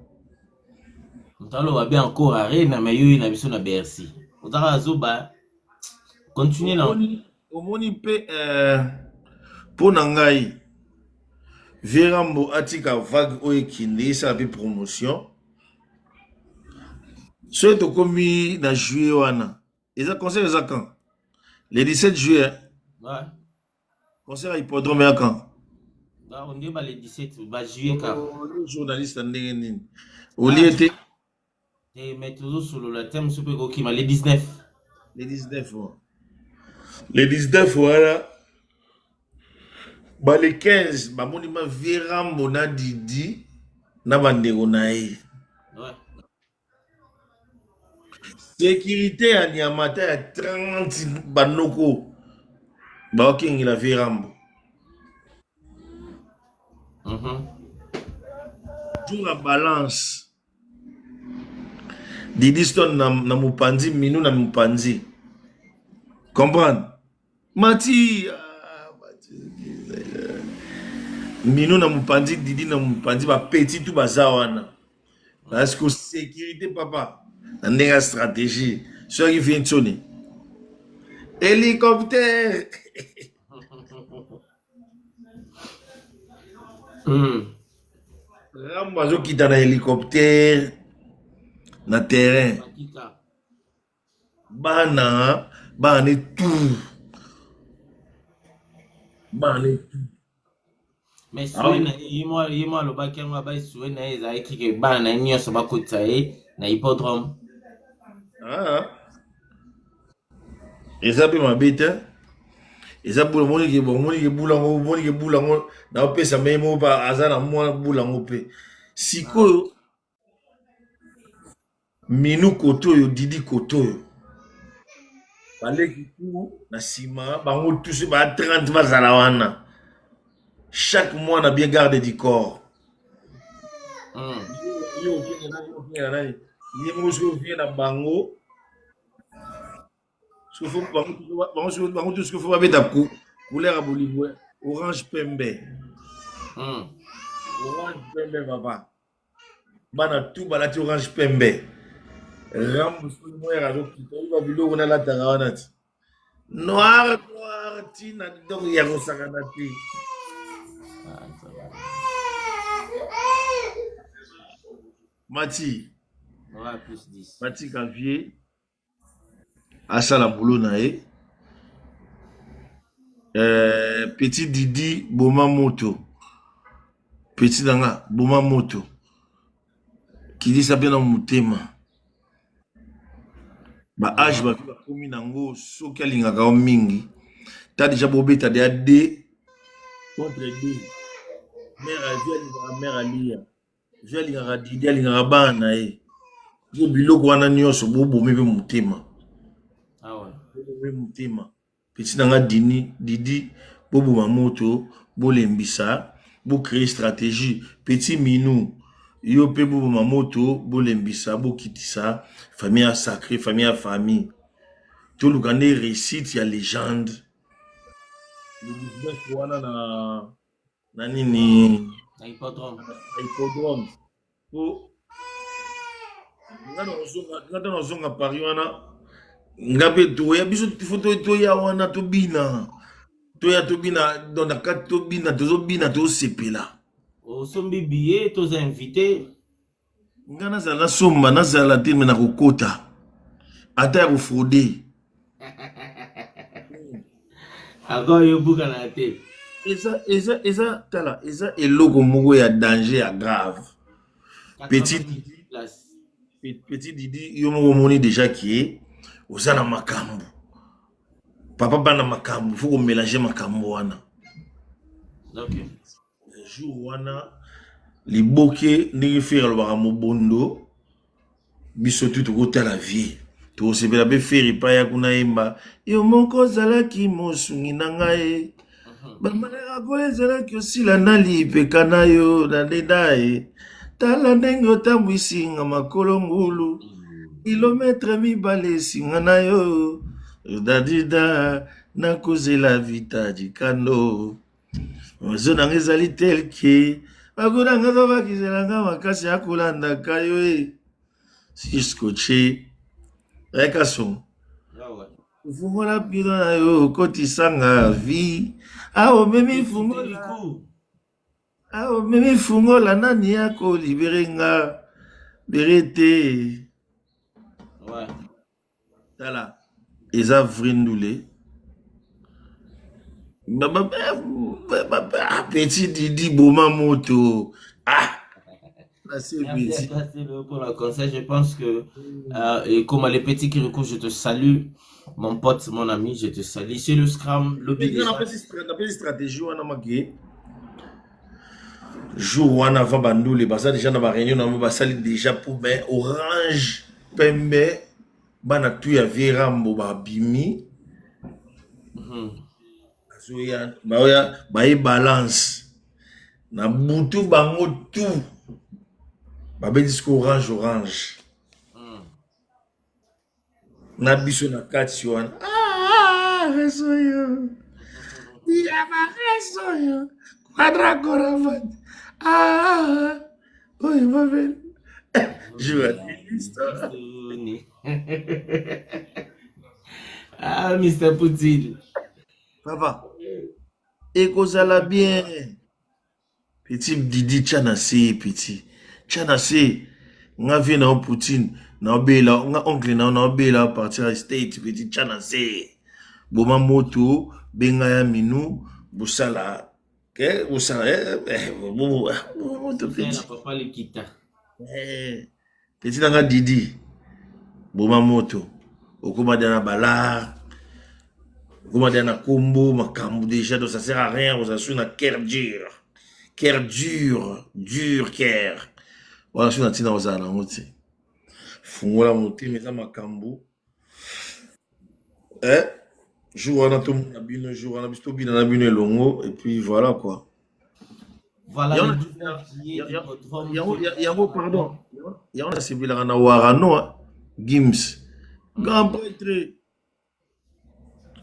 Moto aloba bien encore Arena, mais yo ye na biso na Bercy ozaka zoba, continue na. Omoni mpe mpo na ngai, vieux Rambo atika vague oyo ekende, esala mpe promotion. Soki tokomi na juillet wana, eza concert, eza quand? Le 17 juillet? Ouais. Concert ya hippodrome ya quand? Ba onde ba le 17 ba juillet kaka. Journaliste ya ndenge nini olie te? Te, mais tozosolola te, mosusu mpe ekokima le 19. Le 19 oh. Le 19 wana, ba le 15 bamoni ma vieux Rambo na Didi na bandeko na ye. Sécurité ya nyama ta ya 30 banoko baokengela vieux Rambo. Jour ya balance, Didi Stone na mopanzi, Minu na mopanzi, comprendre Mati, ah, Mati, Minu na mopanzi, Didi na mopanzi, bapeti tu baza wana parce que sécurité papa na ndenge ya stratégie. Soki vie ntsoni hélicoptère. Rambo azokita na hélicoptère na terrain. Bakita. Bana bana ne tout, bana ne tout. Mais souhait na ye, ye mo alobaki yango, abai souhait na ye ezalaki ke bana na ye nyonso bakotisa ye na hippodrome. Ah. Eza mpe mabe te, eza bula. Omonike, omonike bula yango, omonike bula yango naopesa me moko mpe aza na mwa bula yango mpe sikoyo. Minu kote oyo, Didi kote oyo, baleki tu na nsima, bango tous ba 30 bazala wana, chaque mwana bien garde du corps. Yo okende nani, yo okende nani, ye moko soki ovie na bango, soki bango tu soki faut babeta couleur ya bolingo, orange pembe. Orange pembe papa, bana tu balati orange pembe. Rambo soki moyaka azokita, oyiba biloko nalataka wana ti noir noir ntina, donc ya kosakana te. Ah, ça va. Mati. Ouais, plus 10. Batika vieux asala boulot na ye. Petit Didi, boma moto, petit na nga, boma moto, kilisa mpe na motema. Baage bato bakomi nango, soki alingaka yo mingi ta déjà bobeta deya d contre d. Mare avi alingaka, mare alia, vieux alingaka, Didi alingaka bana na ye. Yo biloko wana nyonso bobomi mpe motema. Ah ouais. Bobomi motema, petit na nga Dini, Didi, boboma moto, bolembisa, bocréer stratégie. Petit Minu, yo mpe boboma moto, bolembisa, bokitisa famille ya sacré, famille ya famille. Toluka nde réussite ya légende le 19 wana na nini? Na hippodrome. Na hippodrome, po nga ntango nazonga Paris wana, nga mpe toya, biso fo toya wana, tobina, toya tobina, donc na kati tobina, tozobina, tozosepela. Osombi billet, toza invité. Nga nazala nasomba, nazala te, me nakokota ata ya kofraude. Ako yobukana te. Eza tala, eza eloko moko ya danger, ya grave. Petit Didi, place. Petit Didi, yo moko omoni déjà ke oza na makambo, papa bana makambo, faut komélange makambo wana. Jour wana, liboke ndenge Ferre alobaka mobondo. Biso tu tokotala vie. Tokosepela mpe Ferre epai ya kuna yemba yo moko ozalaki mosungi na ngai. Bamalaka kola ezalaki osila na lipeka na yo na leda ye. Tala ndenge otambwisi nga makolo ngulu. Kilometre 2 esinga na yo. Dadida nakozela vita dikando. Ozo nanga ezali tel que bakona nga babakisela nga makasi ya kolandaka yo e. Si scotché. Eka son. Fungola pino na yo okotisa nga vie. Awa omemi fungola. Awa omemi fungola nani ako libere nga. Bere te. Ouais. Tala, eza vrai ndule. Petit Didi boma moto. Ah, merci petit. Merci pour le conseil. Je pense que et comme les petits Kirikou, je te salue. Mon pote, mon ami, je te salue. C'est le Scram, le bébé. La stratégie, on a marqué. Jour wana avant bandule, baza déjà dans la réunion, on a déjà pour ben orange, pembe, bana tu ya vie Rambo babimi. Bazoya, baoya, baye balance. Na butu bango tout. Babeti siko orange orange. Na biso na kati wana. Ah, reso yo. Ya ba reso yo. Quadra Coravat. Ah, oyo babeli. Je vais l'histoire. Ah, Mr. Poutine. Papa, ekozala bien. Petit Didi tya na se, petit. Tya na se. Nga vie na yo Poutine, na obela, nga oncle na yo na obela partir ya state, petit tya na se. Boma moto, benga ya minu, bosala ke bosala moto petit. Papa Likita. Petit nanga Didi. Boma moto. Okoma dia na balar. Okoma dia na kombo, makambo déjà, donc ça sert à rien, oza su na cœur dur. Cœur dur, dur cœur. Wana su na ntina ozala nango te. Fungola motema eza makambo. Eh, jour wana tomona bino, jour wana biso tobina na bino elongo, et puis voilà quoi. Voilà le 19 juillet, hippodrome. Yango, pardon. Yango nasepelaka na Warano, Gims. Grand prêtre.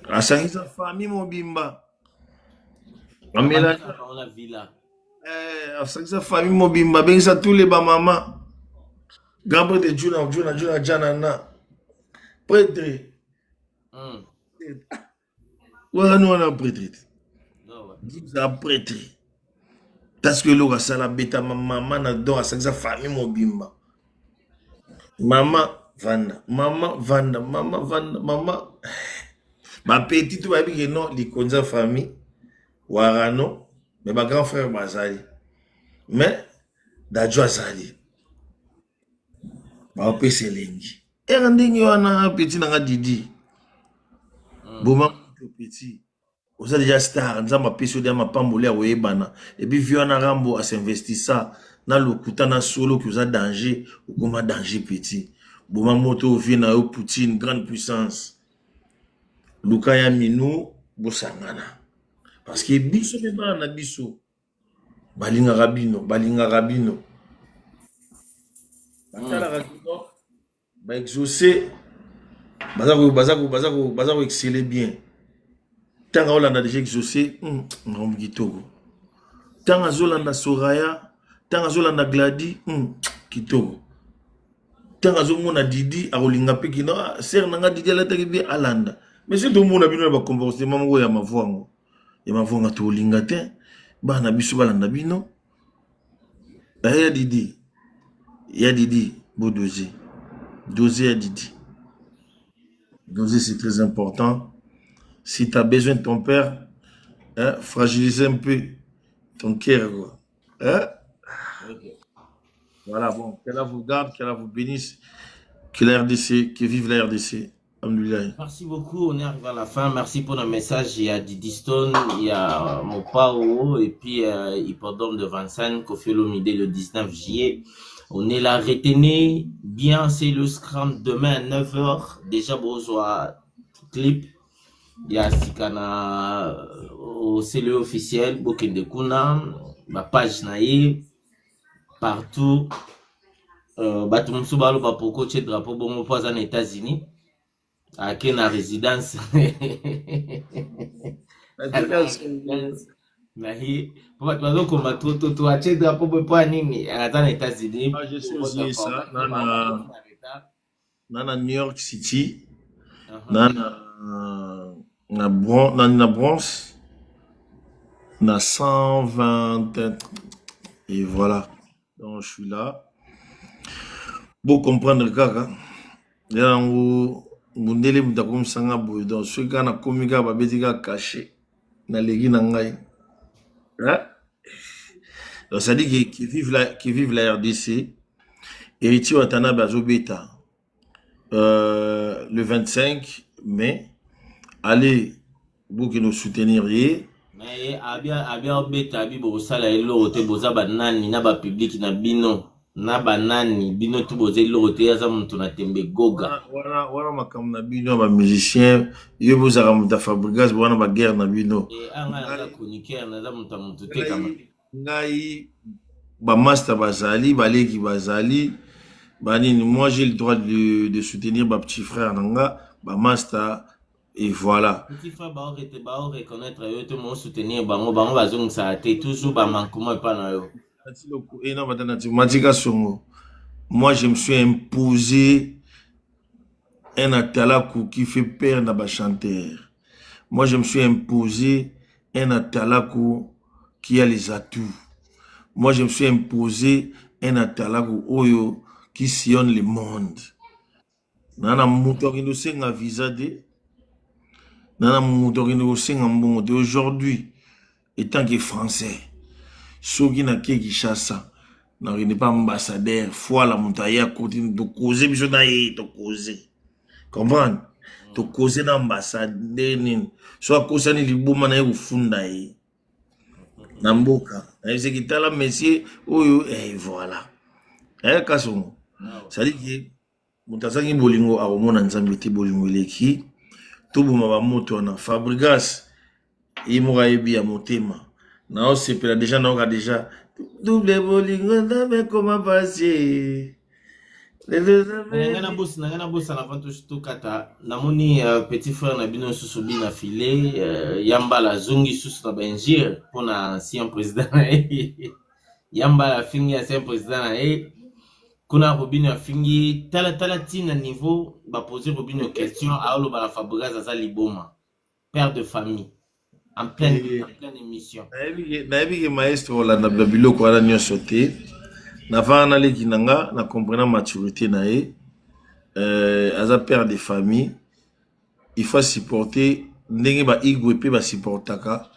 Asangisa famille mobimba. Amela. La villa. Asangisa famille mobimba, bengisa tous les bamama. Grand prêtre Juna, Juna, Juna, Janana. Prêtre. Wana wana prêtre. Gims a prêtre. Parce que eloko asala betama mama na don asangisa famille mobimba. Mama vanda, mama vanda, mama vanda, mama. Ba petit tout bayebi ke non likonza famille Warano, mais ba grand frère bazali. Mais Dadju azali. Ba opesa elengi. Era ndenge wana petit nanga Didi. Boma petit. Oza déjà star, nzambe apesi yo déjà mapamboli ya koyebana. Et puis vieux wana Rambo asinvestissa na lokuta na solo ki oza danger, okoma danger petit. Boma moto vie na yo Poutine, grande puissance. Luka ya minu bosangana. Parce que biso pe bana na biso balingaka bino, balingaka bino. Batalaka bino, ba exaucé, baza ko exceller bien. Tanga olanda déjà exaucé, ngambo kitoko. Tanga azolanda Soraya, tanga azolanda Glady, kitoko. Tanga azomona Didi akolinga pe kino, ah, sœur nanga Didi alataki bien alanda. Mais c'est tomona bino na ba comportement moko ya mavwango. Ya mavwango tolinga te, bana biso balanda bino. Ya Didi. Ya Didi, bo doser. Doser ya Didi. Doser, c'est très important. Si tu as besoin de ton père, hein, fragiliser un peu ton cœur, quoi. Hein? Okay. Voilà, bon, qu'Allah vous garde, qu'Allah vous bénisse, que la RDC, que vive la RDC. Alhamdoulilah. Merci beaucoup, on est arrivé à la fin. Merci pour le message. Il y a Didi Stone, il y a Mopao et puis Hippodrome de Vincennes, Koffi Olomide le 19 juillet. On est là, retenez bien, c'est le scrum demain à 9h. Déjà, bozwa clip ya sika na Celeo officiel, bokende kuna, ba page na ye partout. Bato mosusu baloba poko tie drapeau bongo mpo aza na États-Unis, ake na résidence na ye, mpo bato bazokoma to atie drapeau boye mpo ya nini, aza na États-Unis. Ah, je sais aussi ça. Na New York City, na Bronx, na 120 et voilà. Donc je suis là. Pour comprendre kaka, yango mundele moto akomisanga boye. Donc soki kaka nakomi kaka, babeti kaka cachet, naleki na ngai. Hein? Donc ça dit que vive la RDC. Héritier Watanabe azobeta le 25 mai. Allez, bokende soutenir ye. Mais ye abia obeta, abi bokosala eloko te, boza banani na bapublic na bino na banani, bino tu boza eloko te, aza moto na tembe goga. Wana makambo na bino ya bamusicien, yo bozalaka moto ya Fabregas, wana baguerre na bino. Anga naza chroniqueur, naza moto ya moto te kama. Ngai bamaster bazali, baleki bazali, banini, moi j'ai le droit de soutenir bapetit frère na nga, bamaster, et voilà. Petit frère baorete baoreconnaître yo te, mo soutenir bango, bango bazongisaka te, toujours bamanquement epa na yo. Matika Songo, moi je me suis imposé un atalaku qui fait peur na bachanteur. Moi je me suis imposé un atalaku qui a les atouts. Moi je me suis imposé un atalaku oyo qui sillonne le monde. Nana moto akende kosenga visa te, nana moto akende kosenga mbongo te. Aujourd'hui, étant que Français, soki nake Kinshasa, nakende pa ambassadeur foila, moto aye akoti, tokoze biso na ye, tokoze comprendre, tokoze na ambassade nde nini. So akosani liboma na ye, kofunda ye na mboka, nayebisaki tala monsieur oyo, voilà, Kasongo. C'est-à-dire que moto azangi bolingo akomona Nzambe te. Bolingo eleki, toboma bamoto wana. Fabregas ye moko ayebi ya motema, naosepela déjà, naoka déjà double bolingo, Nzambe ekoma pasi. Ngai nabosana, avant tokata, namoni petit frère na bino lisusu bina file ya mbala azongi lisusu na bainjure mpona ancien président na ye. Ya mbala afingi ancien président na ye kuna, Robino afingi. Tala, tala ntina niveau bapose Robino question, aoloba na Fabregas aza liboma, père de famille, en pleine émission. Nayebi ke maestro olanda biloko wana nyonso te. Navanda naleki na nga na comprena maturité na ye. Aza père de famille, il faut supporter ndenge baigwe mpe basupportaka,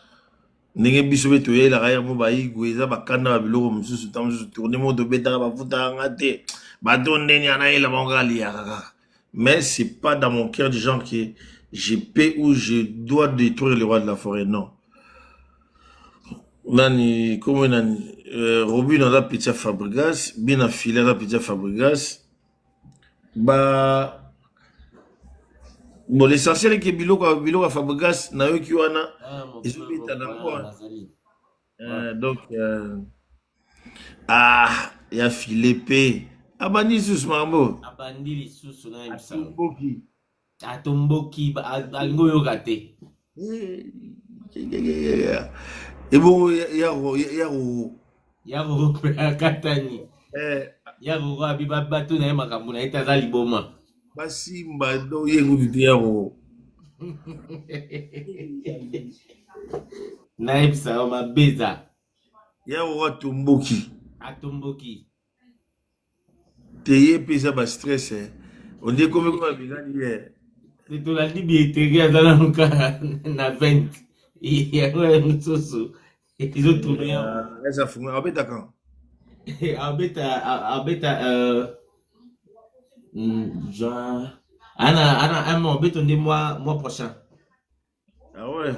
ndenge biso mpe toyelaka ye mo baigwe, eza bakanda ba biloko mosusu. Ta mosusu tourne moko tobetaka, bafutaka nga te, bato ndeni anayela bango kaka liyaka kaka. Mais c'est pas dans mon cœur du genre que je peux ou je dois détruire le roi de la forêt, non. Nani komo nani, Robin aza petit ya Fabregas, bina file aza petit ya Fabregas. Ba bon, l'essentiel eke biloko ya Fabregas nayoki wana ezobeta nango. Donc ah, ya file mpe abandi lisusu makambo. Abandi lisusu, nayebisa. Atomboki. Atomboki, alingi oyoka te. Ebongo ya Roro? Ya Roro mpe akatani. Ya Roro abi bato na ye, makambo na ye te, aza liboma. Basimba do ye ngutu te, ya Roro. Nayebisa yo, mabe eza. Ya Roro atomboki. Atomboki. Te, ye mpe eza bastress, ondie komi koma bingani ye. Tolandi billetterie, aza nanu kaka na 20, yango ya mosusu ezotrouble yango. Eza funga, abetaka. Abeta juin, ana un mois, obeto nde mois prochain. Ah ouais.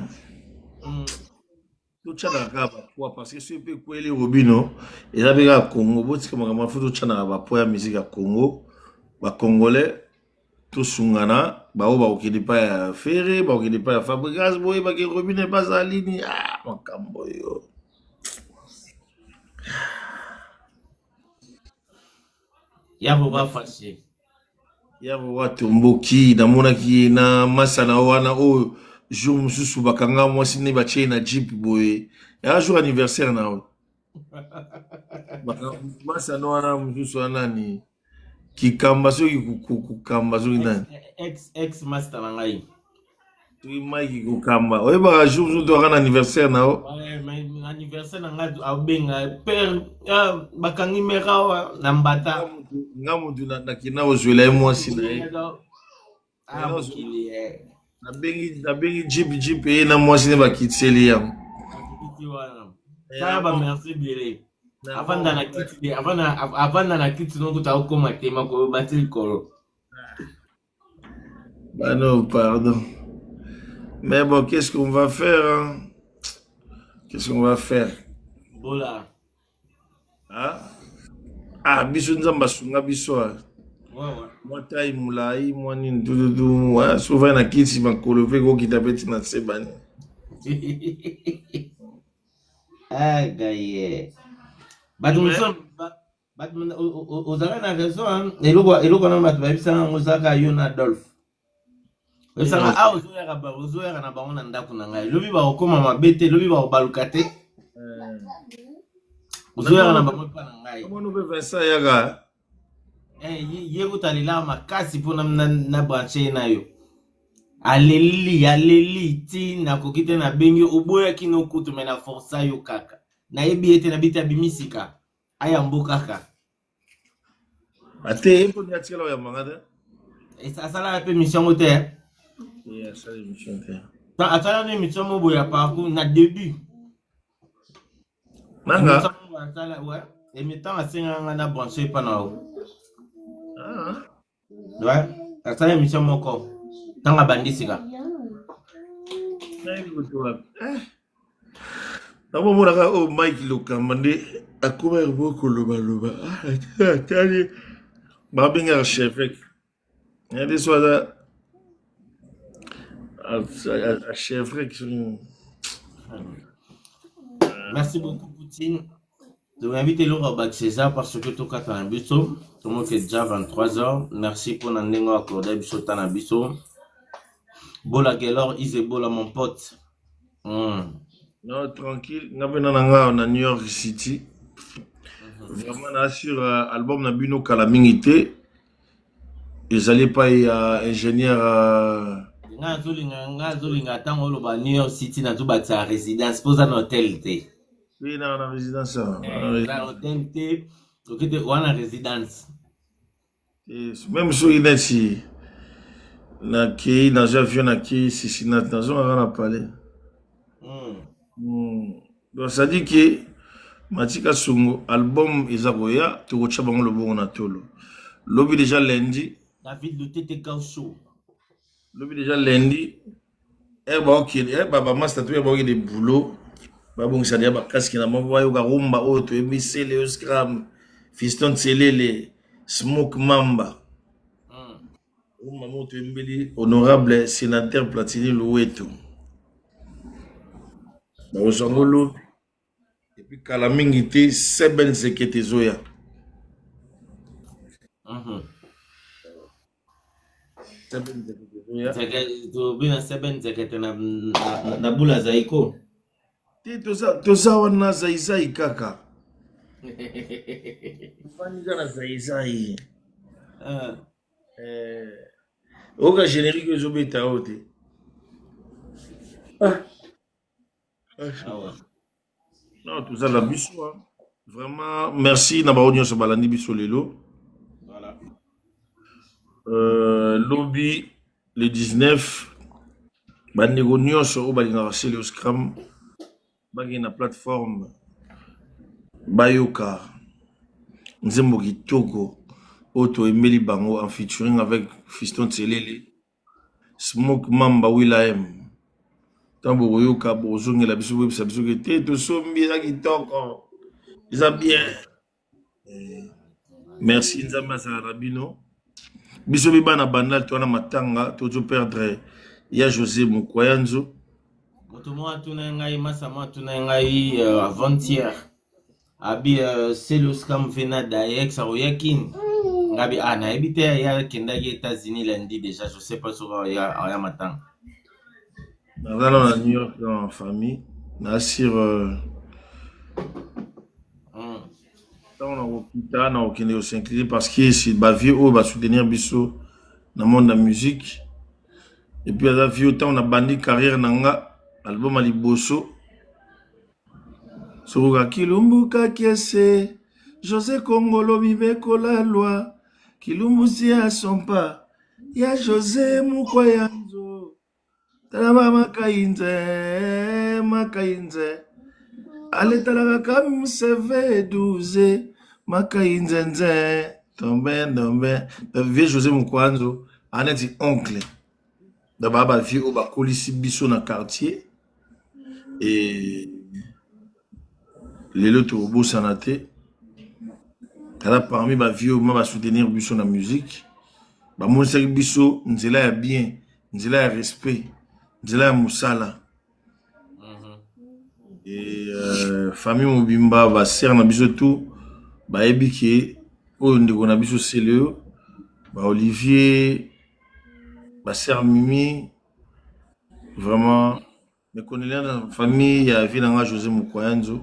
Totyanaka kaka bapoids parce que soki mpe ekweli Robino eza mpe kaka Congo. Botika makambo wana, fo totyanaka bapoids ya musique ya Congo. Bacongolais tosungana, baoyo bakokende epai ya Ferre, bakokende epai ya Fabregas, boyebaki Robino epazala nini. Ah, makambo oyo. Ya boba fâché. Ya boba tomboki, namonaki ye na masa na wana oyo jour mosusu bakanga mwasi ne batie na jeep boye. Ya jour anniversaire na yo. Masa no wana mosusu wana nani? Kikamba soki kukamba soki nani? Ex ex master na ngai. Soki Mike kokamba. Oyebaka jour mosusu toyaka na anniversaire na yo. Anniversaire na ngai abenga père ah, bakangi mère awa na mbata. Nga mutu nakenda kozwela ye mwasi na ye. Ah, mokili eh. Nabengi nabengi jeep jeep ye na mwasi ne bakitiseli yango. Bakitisi wana. Tala ba merci ebele. Avanda na kiti te, avanda avanda na kiti noko ta okoma te makolo bati likolo. Bah non, pardon. Mais bon, qu'est-ce qu'on va faire hein? Qu'est-ce qu'on va faire? Bola. Hein? Ah, biso nzambe asunga biso. Ah. Ouais, ouais. Mwa tai molai, mwa nini tututu, ouais, souvent na kiti makolo mpe kokita mpe tina se bani. Ah, gaye. Bato mosusu bato ozalaka na raison eloko eloko wana bato bayebisaka yango ozalaka yo na Adolphe oyebisaka awa ozoyaka ozoyaka na bango na ndako na ngai lobi bakokoma mabe te lobi bakobaluka te ozoyaka na bango epa na ngai omoni mpe Vincent ayaka eh, ye kutu alelaka makasi mpo na branche ye na yo aleli aleli ti nakoki te nabengi oboyaki no kutu me na forsa yo kaka nayebi ye te nabi te abimi sika ayambo kaka ate ye mpo nde atikala oyambanga te asalaka mpe mission yango te asala émission te asalaka mpe émission moko boye ya parcours na début nanga ntango asengaka nga na branche epa na yo Ouais, asala émission moko ntango abandi sika. Nayebi koto wapi. Eh. Nakomonaka oyo Mike Lokamba nde akomaki bo kolobaloba. Ah, atali babenga archevêque. Nayebi so aza archevêque. Merci beaucoup Poutine. Toyebi te eloko abakisa eza parce que tokata na biso tomoki deja 23 heures. Merci mpona ndenge oaccorde biso ta na biso. Bola Gelor Isebola mon pote. Non, tranquille. Nga mpe na nga na New York City. Vraiment na sur album na bino kala mingi te. Ezali epai ya ingénieur Nga azolinga nga azolinga ntango oloba New York City nazobakisa résidence mpo oza na hotel te. Oui, na na résidence. Na hotel te, okete wana résidence. Même soki neti nakei nazwi avion nakei Cincinnati nazongaka na palais. Donc ça dit que Matika Songo album eza koya tokotya bango lobongo na tolo. Lobi déjà lundi. David Lutete Gaucho. Lobi déjà lundi. Eh baokende eh ba master to baokende boulot babongisa deja bakaske na bango bayoka rumba oyo toyebi Celeo Scram Fiston Tselele Smoke Mamba rumba moko toyembeli honorable sénateur Platini Luweto bakozwa yango lobi epuis kala mingi te seben zekete ezoya. Seben zekete ezoya. Tobina seben zekete na, na, na bula zaiko te toza wana zaizai kaka ofandi kaka na zaizai. Oyoka générique ezobeta oyo te. Awa. Non, toza na biso hein. Vraiment merci na bango nyonso balandi biso lelo. Voilà. Lobi le 19 bandeko nyonso oyo balingaka Celeo Scram bakende na plateforme bayoka nzembo kitoko oyo toyembeli bango en featuring avec Fiston Tselele, Smoke Mamba Will.i.am. Ntango bokoyoka, bokozongela biso, boyebisa biso ke te tosombi, eza kitoko, eza bien. Merci, Nzambe azala na bino. Biso mpe bana Bandal towana matanga, tozo perdre ya José Mokwayanzo. Moto moko atuna ngai, masa moko atuna ngai avant-hier, abi Celeo Scram vena Daex akoya Kini. Ngabi ah, nayebi te, ye akendaki États-Unis lundi déjà, je sais pas soki aoya matanga. Naza na New York na famille na sur ntango nakokita, nakokende kos'incliner parce que c'est bavieux oyo basoutenir biso na monde ya musique. Et puis aza vieux, ntango nabandi carrière na nga, album ya liboso sokoka Kilumbu Kiese José Kongolo Mibekola loi Kilumbu si asompa ya José Mukwayanzo talama makayinze makayinze aletalaka kam CV 12 makayinzenze tombe ndombe. Vieux José Mokwanzo aneti oncle da baa, bavieux oyo bakolisi biso na quartier. E lelo tokobosana te, aza parmi bavieux oyo ma basoutenir biso na musique, bamonisaki biso nzela ya bien, nzela ya respect, nzela ya mosala. E famille mobimba, basere na biso tout bayebi ke oyo ndeko na biso Celeo, baOlivier, basere Mimi, vraiment mes condoléances na famille ya vie na nga José Mokwayanzo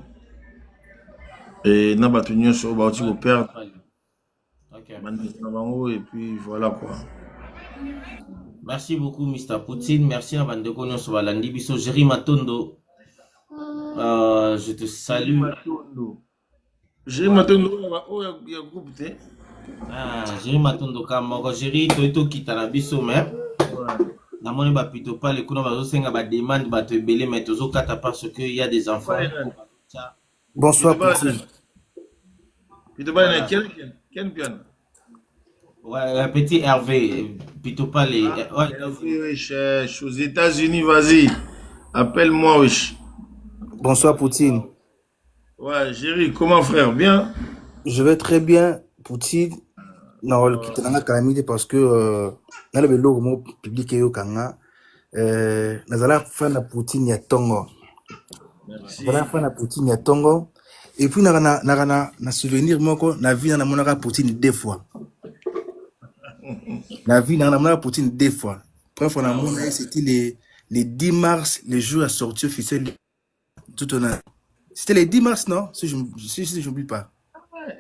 e na bato nyonso oyo bauti koperdre bandeko na bango. Et puis voilà quoi. Merci beaucoup, Mr Poutine. Merci na bandeko nyonso balandi biso. Jerry Matondo, je te salue. Matondo, Jerry Matondo oyo ya groupe te? Ah, Jerry Matondo ka moko. Jerry, toyi tokita na biso, mais namoni bapito pale kuna bazosenga bademande, bato ebele, mais tozokata parce que y a des enfants. Bonsoir Poutine. Pito Pale na Ken Piana. Ouais, petit Hervé, Pito Pale. Ah, ouais. Hervé, wesh, je suis aux États-Unis, vas-y. Appelle-moi, wesh. Bonsoir Poutine. Ouais, Jerry, comment frère, bien? Je vais très bien, Poutine. Nakita nanga calamité parce que naloba eloko moko public eyokanga. Nazala fan na Poutine ya ntongo. Nazala fan na Poutine ya ntongo. Et puis naka na, naka na souvenir moko na vie na namonaka Poutine deux fois. Na vie nanga namonaka Poutine deux fois. Première fois namona ye, c'était le 10 mars, le jour ya sortie officielle tout on a. C'était le 10 mars, non? Si je n'oublie pas.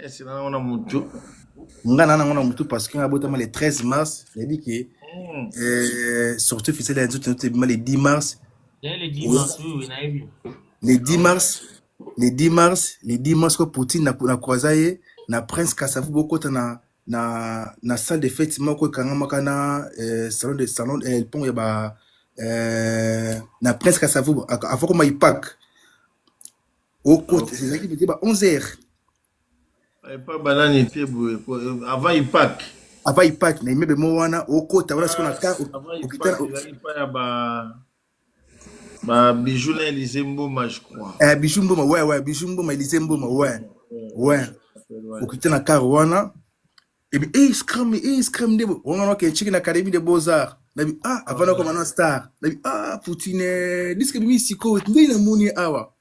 C'est na mutu. Nga na nango na mutu parce que nga botama le 13 mars, nayebi ke sortie officielle ya Nzoto ebima le 10 mars. Le 10 mars, oui, nayebi. Le 10 mars, le 10 mars, le 10 mars ko Poutine na croisa ye na Prince Kasavu, bokota na salle de fête moko ekangamaka na salon pont ya ba na Prince Kasavu avant koma ipak okota, ezalaki pete ba 11 heures. Epa banani te boye avant ipak? Avant ipak, na immeuble mo wana, okota wana sikoyo na car. Avant ipak ezalaki pa ya ba Bijou na Élysée Mboma, je crois. Bijou Mboma, ouais, Bijou Mboma, Élysée Mboma, ouais. Okita na car wana ebi eh Scram, eh Scram nde wana oke chiki na Académie de Beaux-Arts. Nabi ah, avant nakoma na star, nabi ah, Poutine, disque bimi sikoyo nde namoni awa.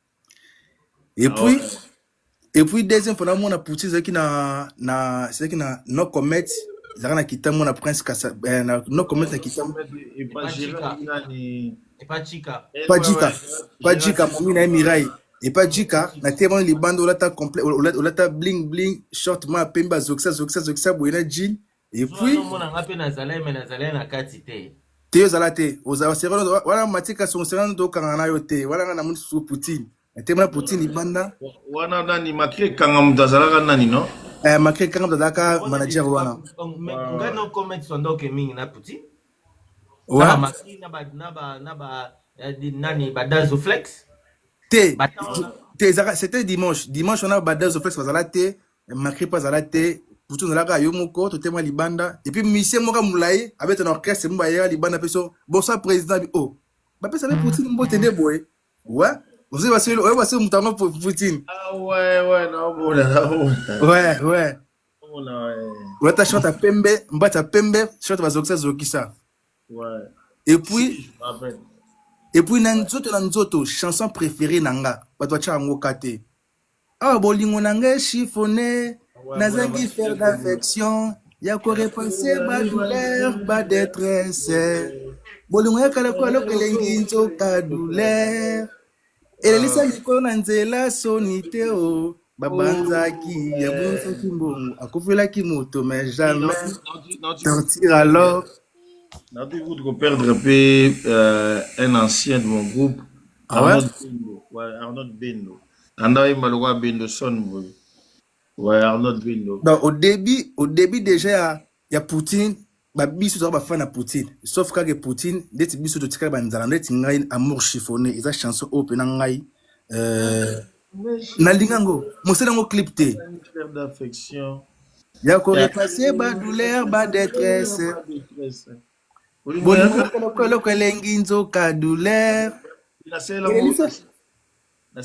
Et puis deuxième fois namona Poutine ezalaki na ezalaki na No Comet, ezalaka na kitambo na Prince Kasa na No Comet na kitambo. Epachika. Pajika, Pajika, momi na ye Mirai epa jika na te wana libanda, olata complet, olata bling bling, short ma pembe, azokisa zokisa zokisa boye na jean et puis omona nga mpe nazalai, me nazalai na kati te. Te, ozala te, ozala sérieux wana matika songo sérieux, tokanga na yo te wana. Nga namoni susu Poutine na te mona Poutine libanda. Wana nani, Makri ekanga moto azalaka nani, no? Makri ekanga moto azalaka manager wana. Ngai No Comet sondoke mingi na Poutine na bamakri na ba nani, badazoflex. Te te, ezalaka, c'était dimanche, dimanche wana badazoflex bazala te, Makri mpe azala te. Poutine ozalaka yo moko, totema libanda et puis musicien moko ya molai abeta na orchestre mo bayaka libanda mpe so bonsoir président bi oh. Bapesa mpe Poutine mbote nde boye. Ouais. Ozoyeba soki oyeba soki moto yango Poutine. Ah ouais, ouais, naomona, naomona. Ouais. Naomona, ouais. Olata short ya pembe, mbati ya pembe, short bazokisa zokisa. Ouais. Et puis, Si, je me rappelle. et puis na nzoto na nzoto, chanson préférée na nga, bato batia yango ka te. Awa bolingo na nga chiffonné, Ouais, nazangi voilà, faire d'affection, ya korepense ba douleur, ba détresse. Bolingo ya kala kwa eloko elengi nzoka douleur. Elelisa mikolo na nzela soni te o. Babanzaki, yabunisaki mbongo, akufelaki moto, mais jamais sortir alors. Nauti kutu koperdre mpe un ancien de mon groupe, Ah ouais? Arnaud Bendo. Ouais, Arnaud Bendo. Anda oyemba lokola Bendo son boye. Ouais, Arnaud Bendo. Donc, au début déjà, ya Poutine, ba biso toza bafan ya Poutine. Sauf kaka Poutine, ndeti biso totikala banzala, ndeti ngai amour chiffonné, eza chanson oyo pena ngai nalinga yango, mosala yango clip te. Faire d'affection. Ya korepasser ba douleur, ba détresse. Bolingo eloko eloko elengi nzoka douleur. Nasala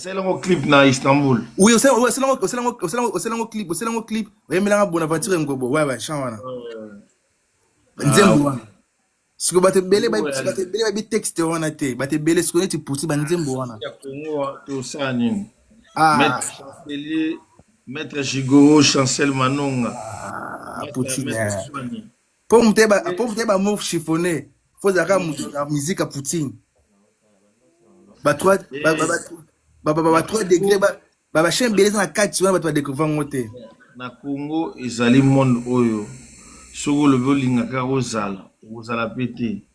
yango clip na Istanbul. Oui, osala osala osala osala osala yango clip, osala yango clip, oyemelanga Bonaventure Ngobo. Ouais, chant wana. Nzembo wana. Sikoyo bato ebele bato ebele bayebi texte wana te. Bato ebele sikoyo neti Poutine ba nzembo wana. Ya Congo tosala nini? Ah, Maître Chancelier, Maître Gigoro, Chancel Manonga. ah, Maître, Poutine. Maître Eh. Swani. Po moto yeba po moto yeba amour chiffonné, faut ezalaka moto ya musique ya Poutine. Ba 3 ba ba ba ba ba ba 3 degrés ba ba ba chaîne ebele eza na kati wana bato ba découvrir yango te. Na Congo ezali monde oyo soki olobi olinga kaka ozala, okozala pe te.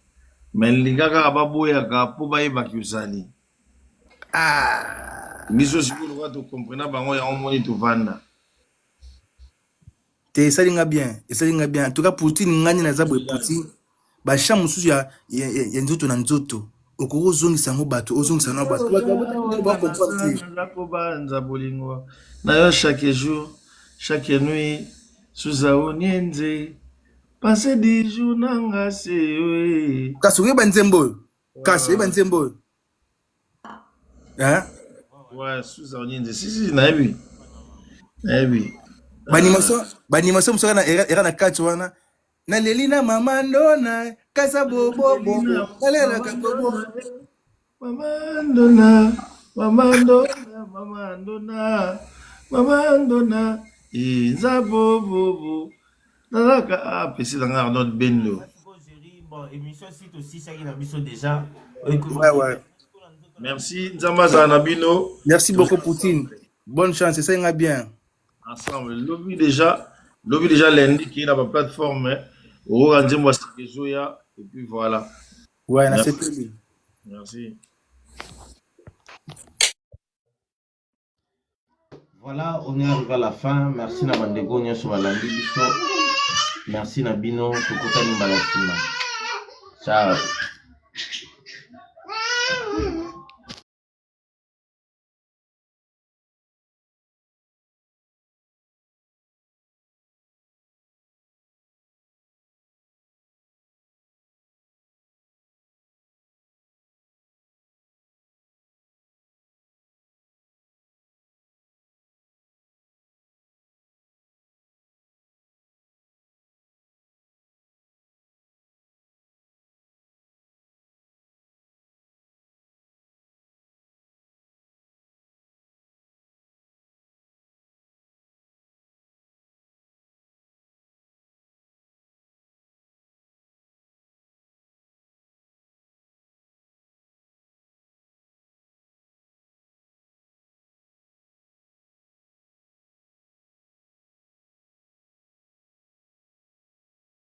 Mais linga kaka baboyaka mpo bayebaki ozali. Ah. Biso sikoyo lokola tocomprena bango yango moni tovanda. Te esali nga bien, esali nga bien. En tout cas Poutine nga nde naza boye Poutine. Ba chant mosusu ya nzoto na nzoto okoki ozongisa yango bato ozongisa yango bato bato ba comprendre te. Naza kobanza bolingo na yo chaque jour, chaque nuit, suza onienze passe du jour nanga se yo eh. Kasi oyeba nzembo oyo, kasi oyeba nzembo oyo, hein? Ouais, suza onienze, si si, nayebi, nayebi. Baanimation mosusu era na kati wana, naleli na mama ndona kasa bobobo nalelaka bobo. Mama Ndona, Mama Ndona, Mama Ndona, Mama Ndona, inza bobobo. Nazalaka ah, pesi nanga Arnold Bendo. Bon, émission si tosisaki na biso déjà. Ouais. Merci, Nzambe azala na bino. Merci beaucoup Poutine, bonne chance, esali nga bien. Ensemble. Lobi déjà lundi qui est dans ma plateforme, hein. Okoka nzembo ya sika ezoya, et puis voilà. Ouais, Merci. nasepeli. Merci. Voilà, on est arrivé à la fin. Merci na bandeko nyonso balandi biso. Merci na bino, tokutani mbala nsima. Ciao.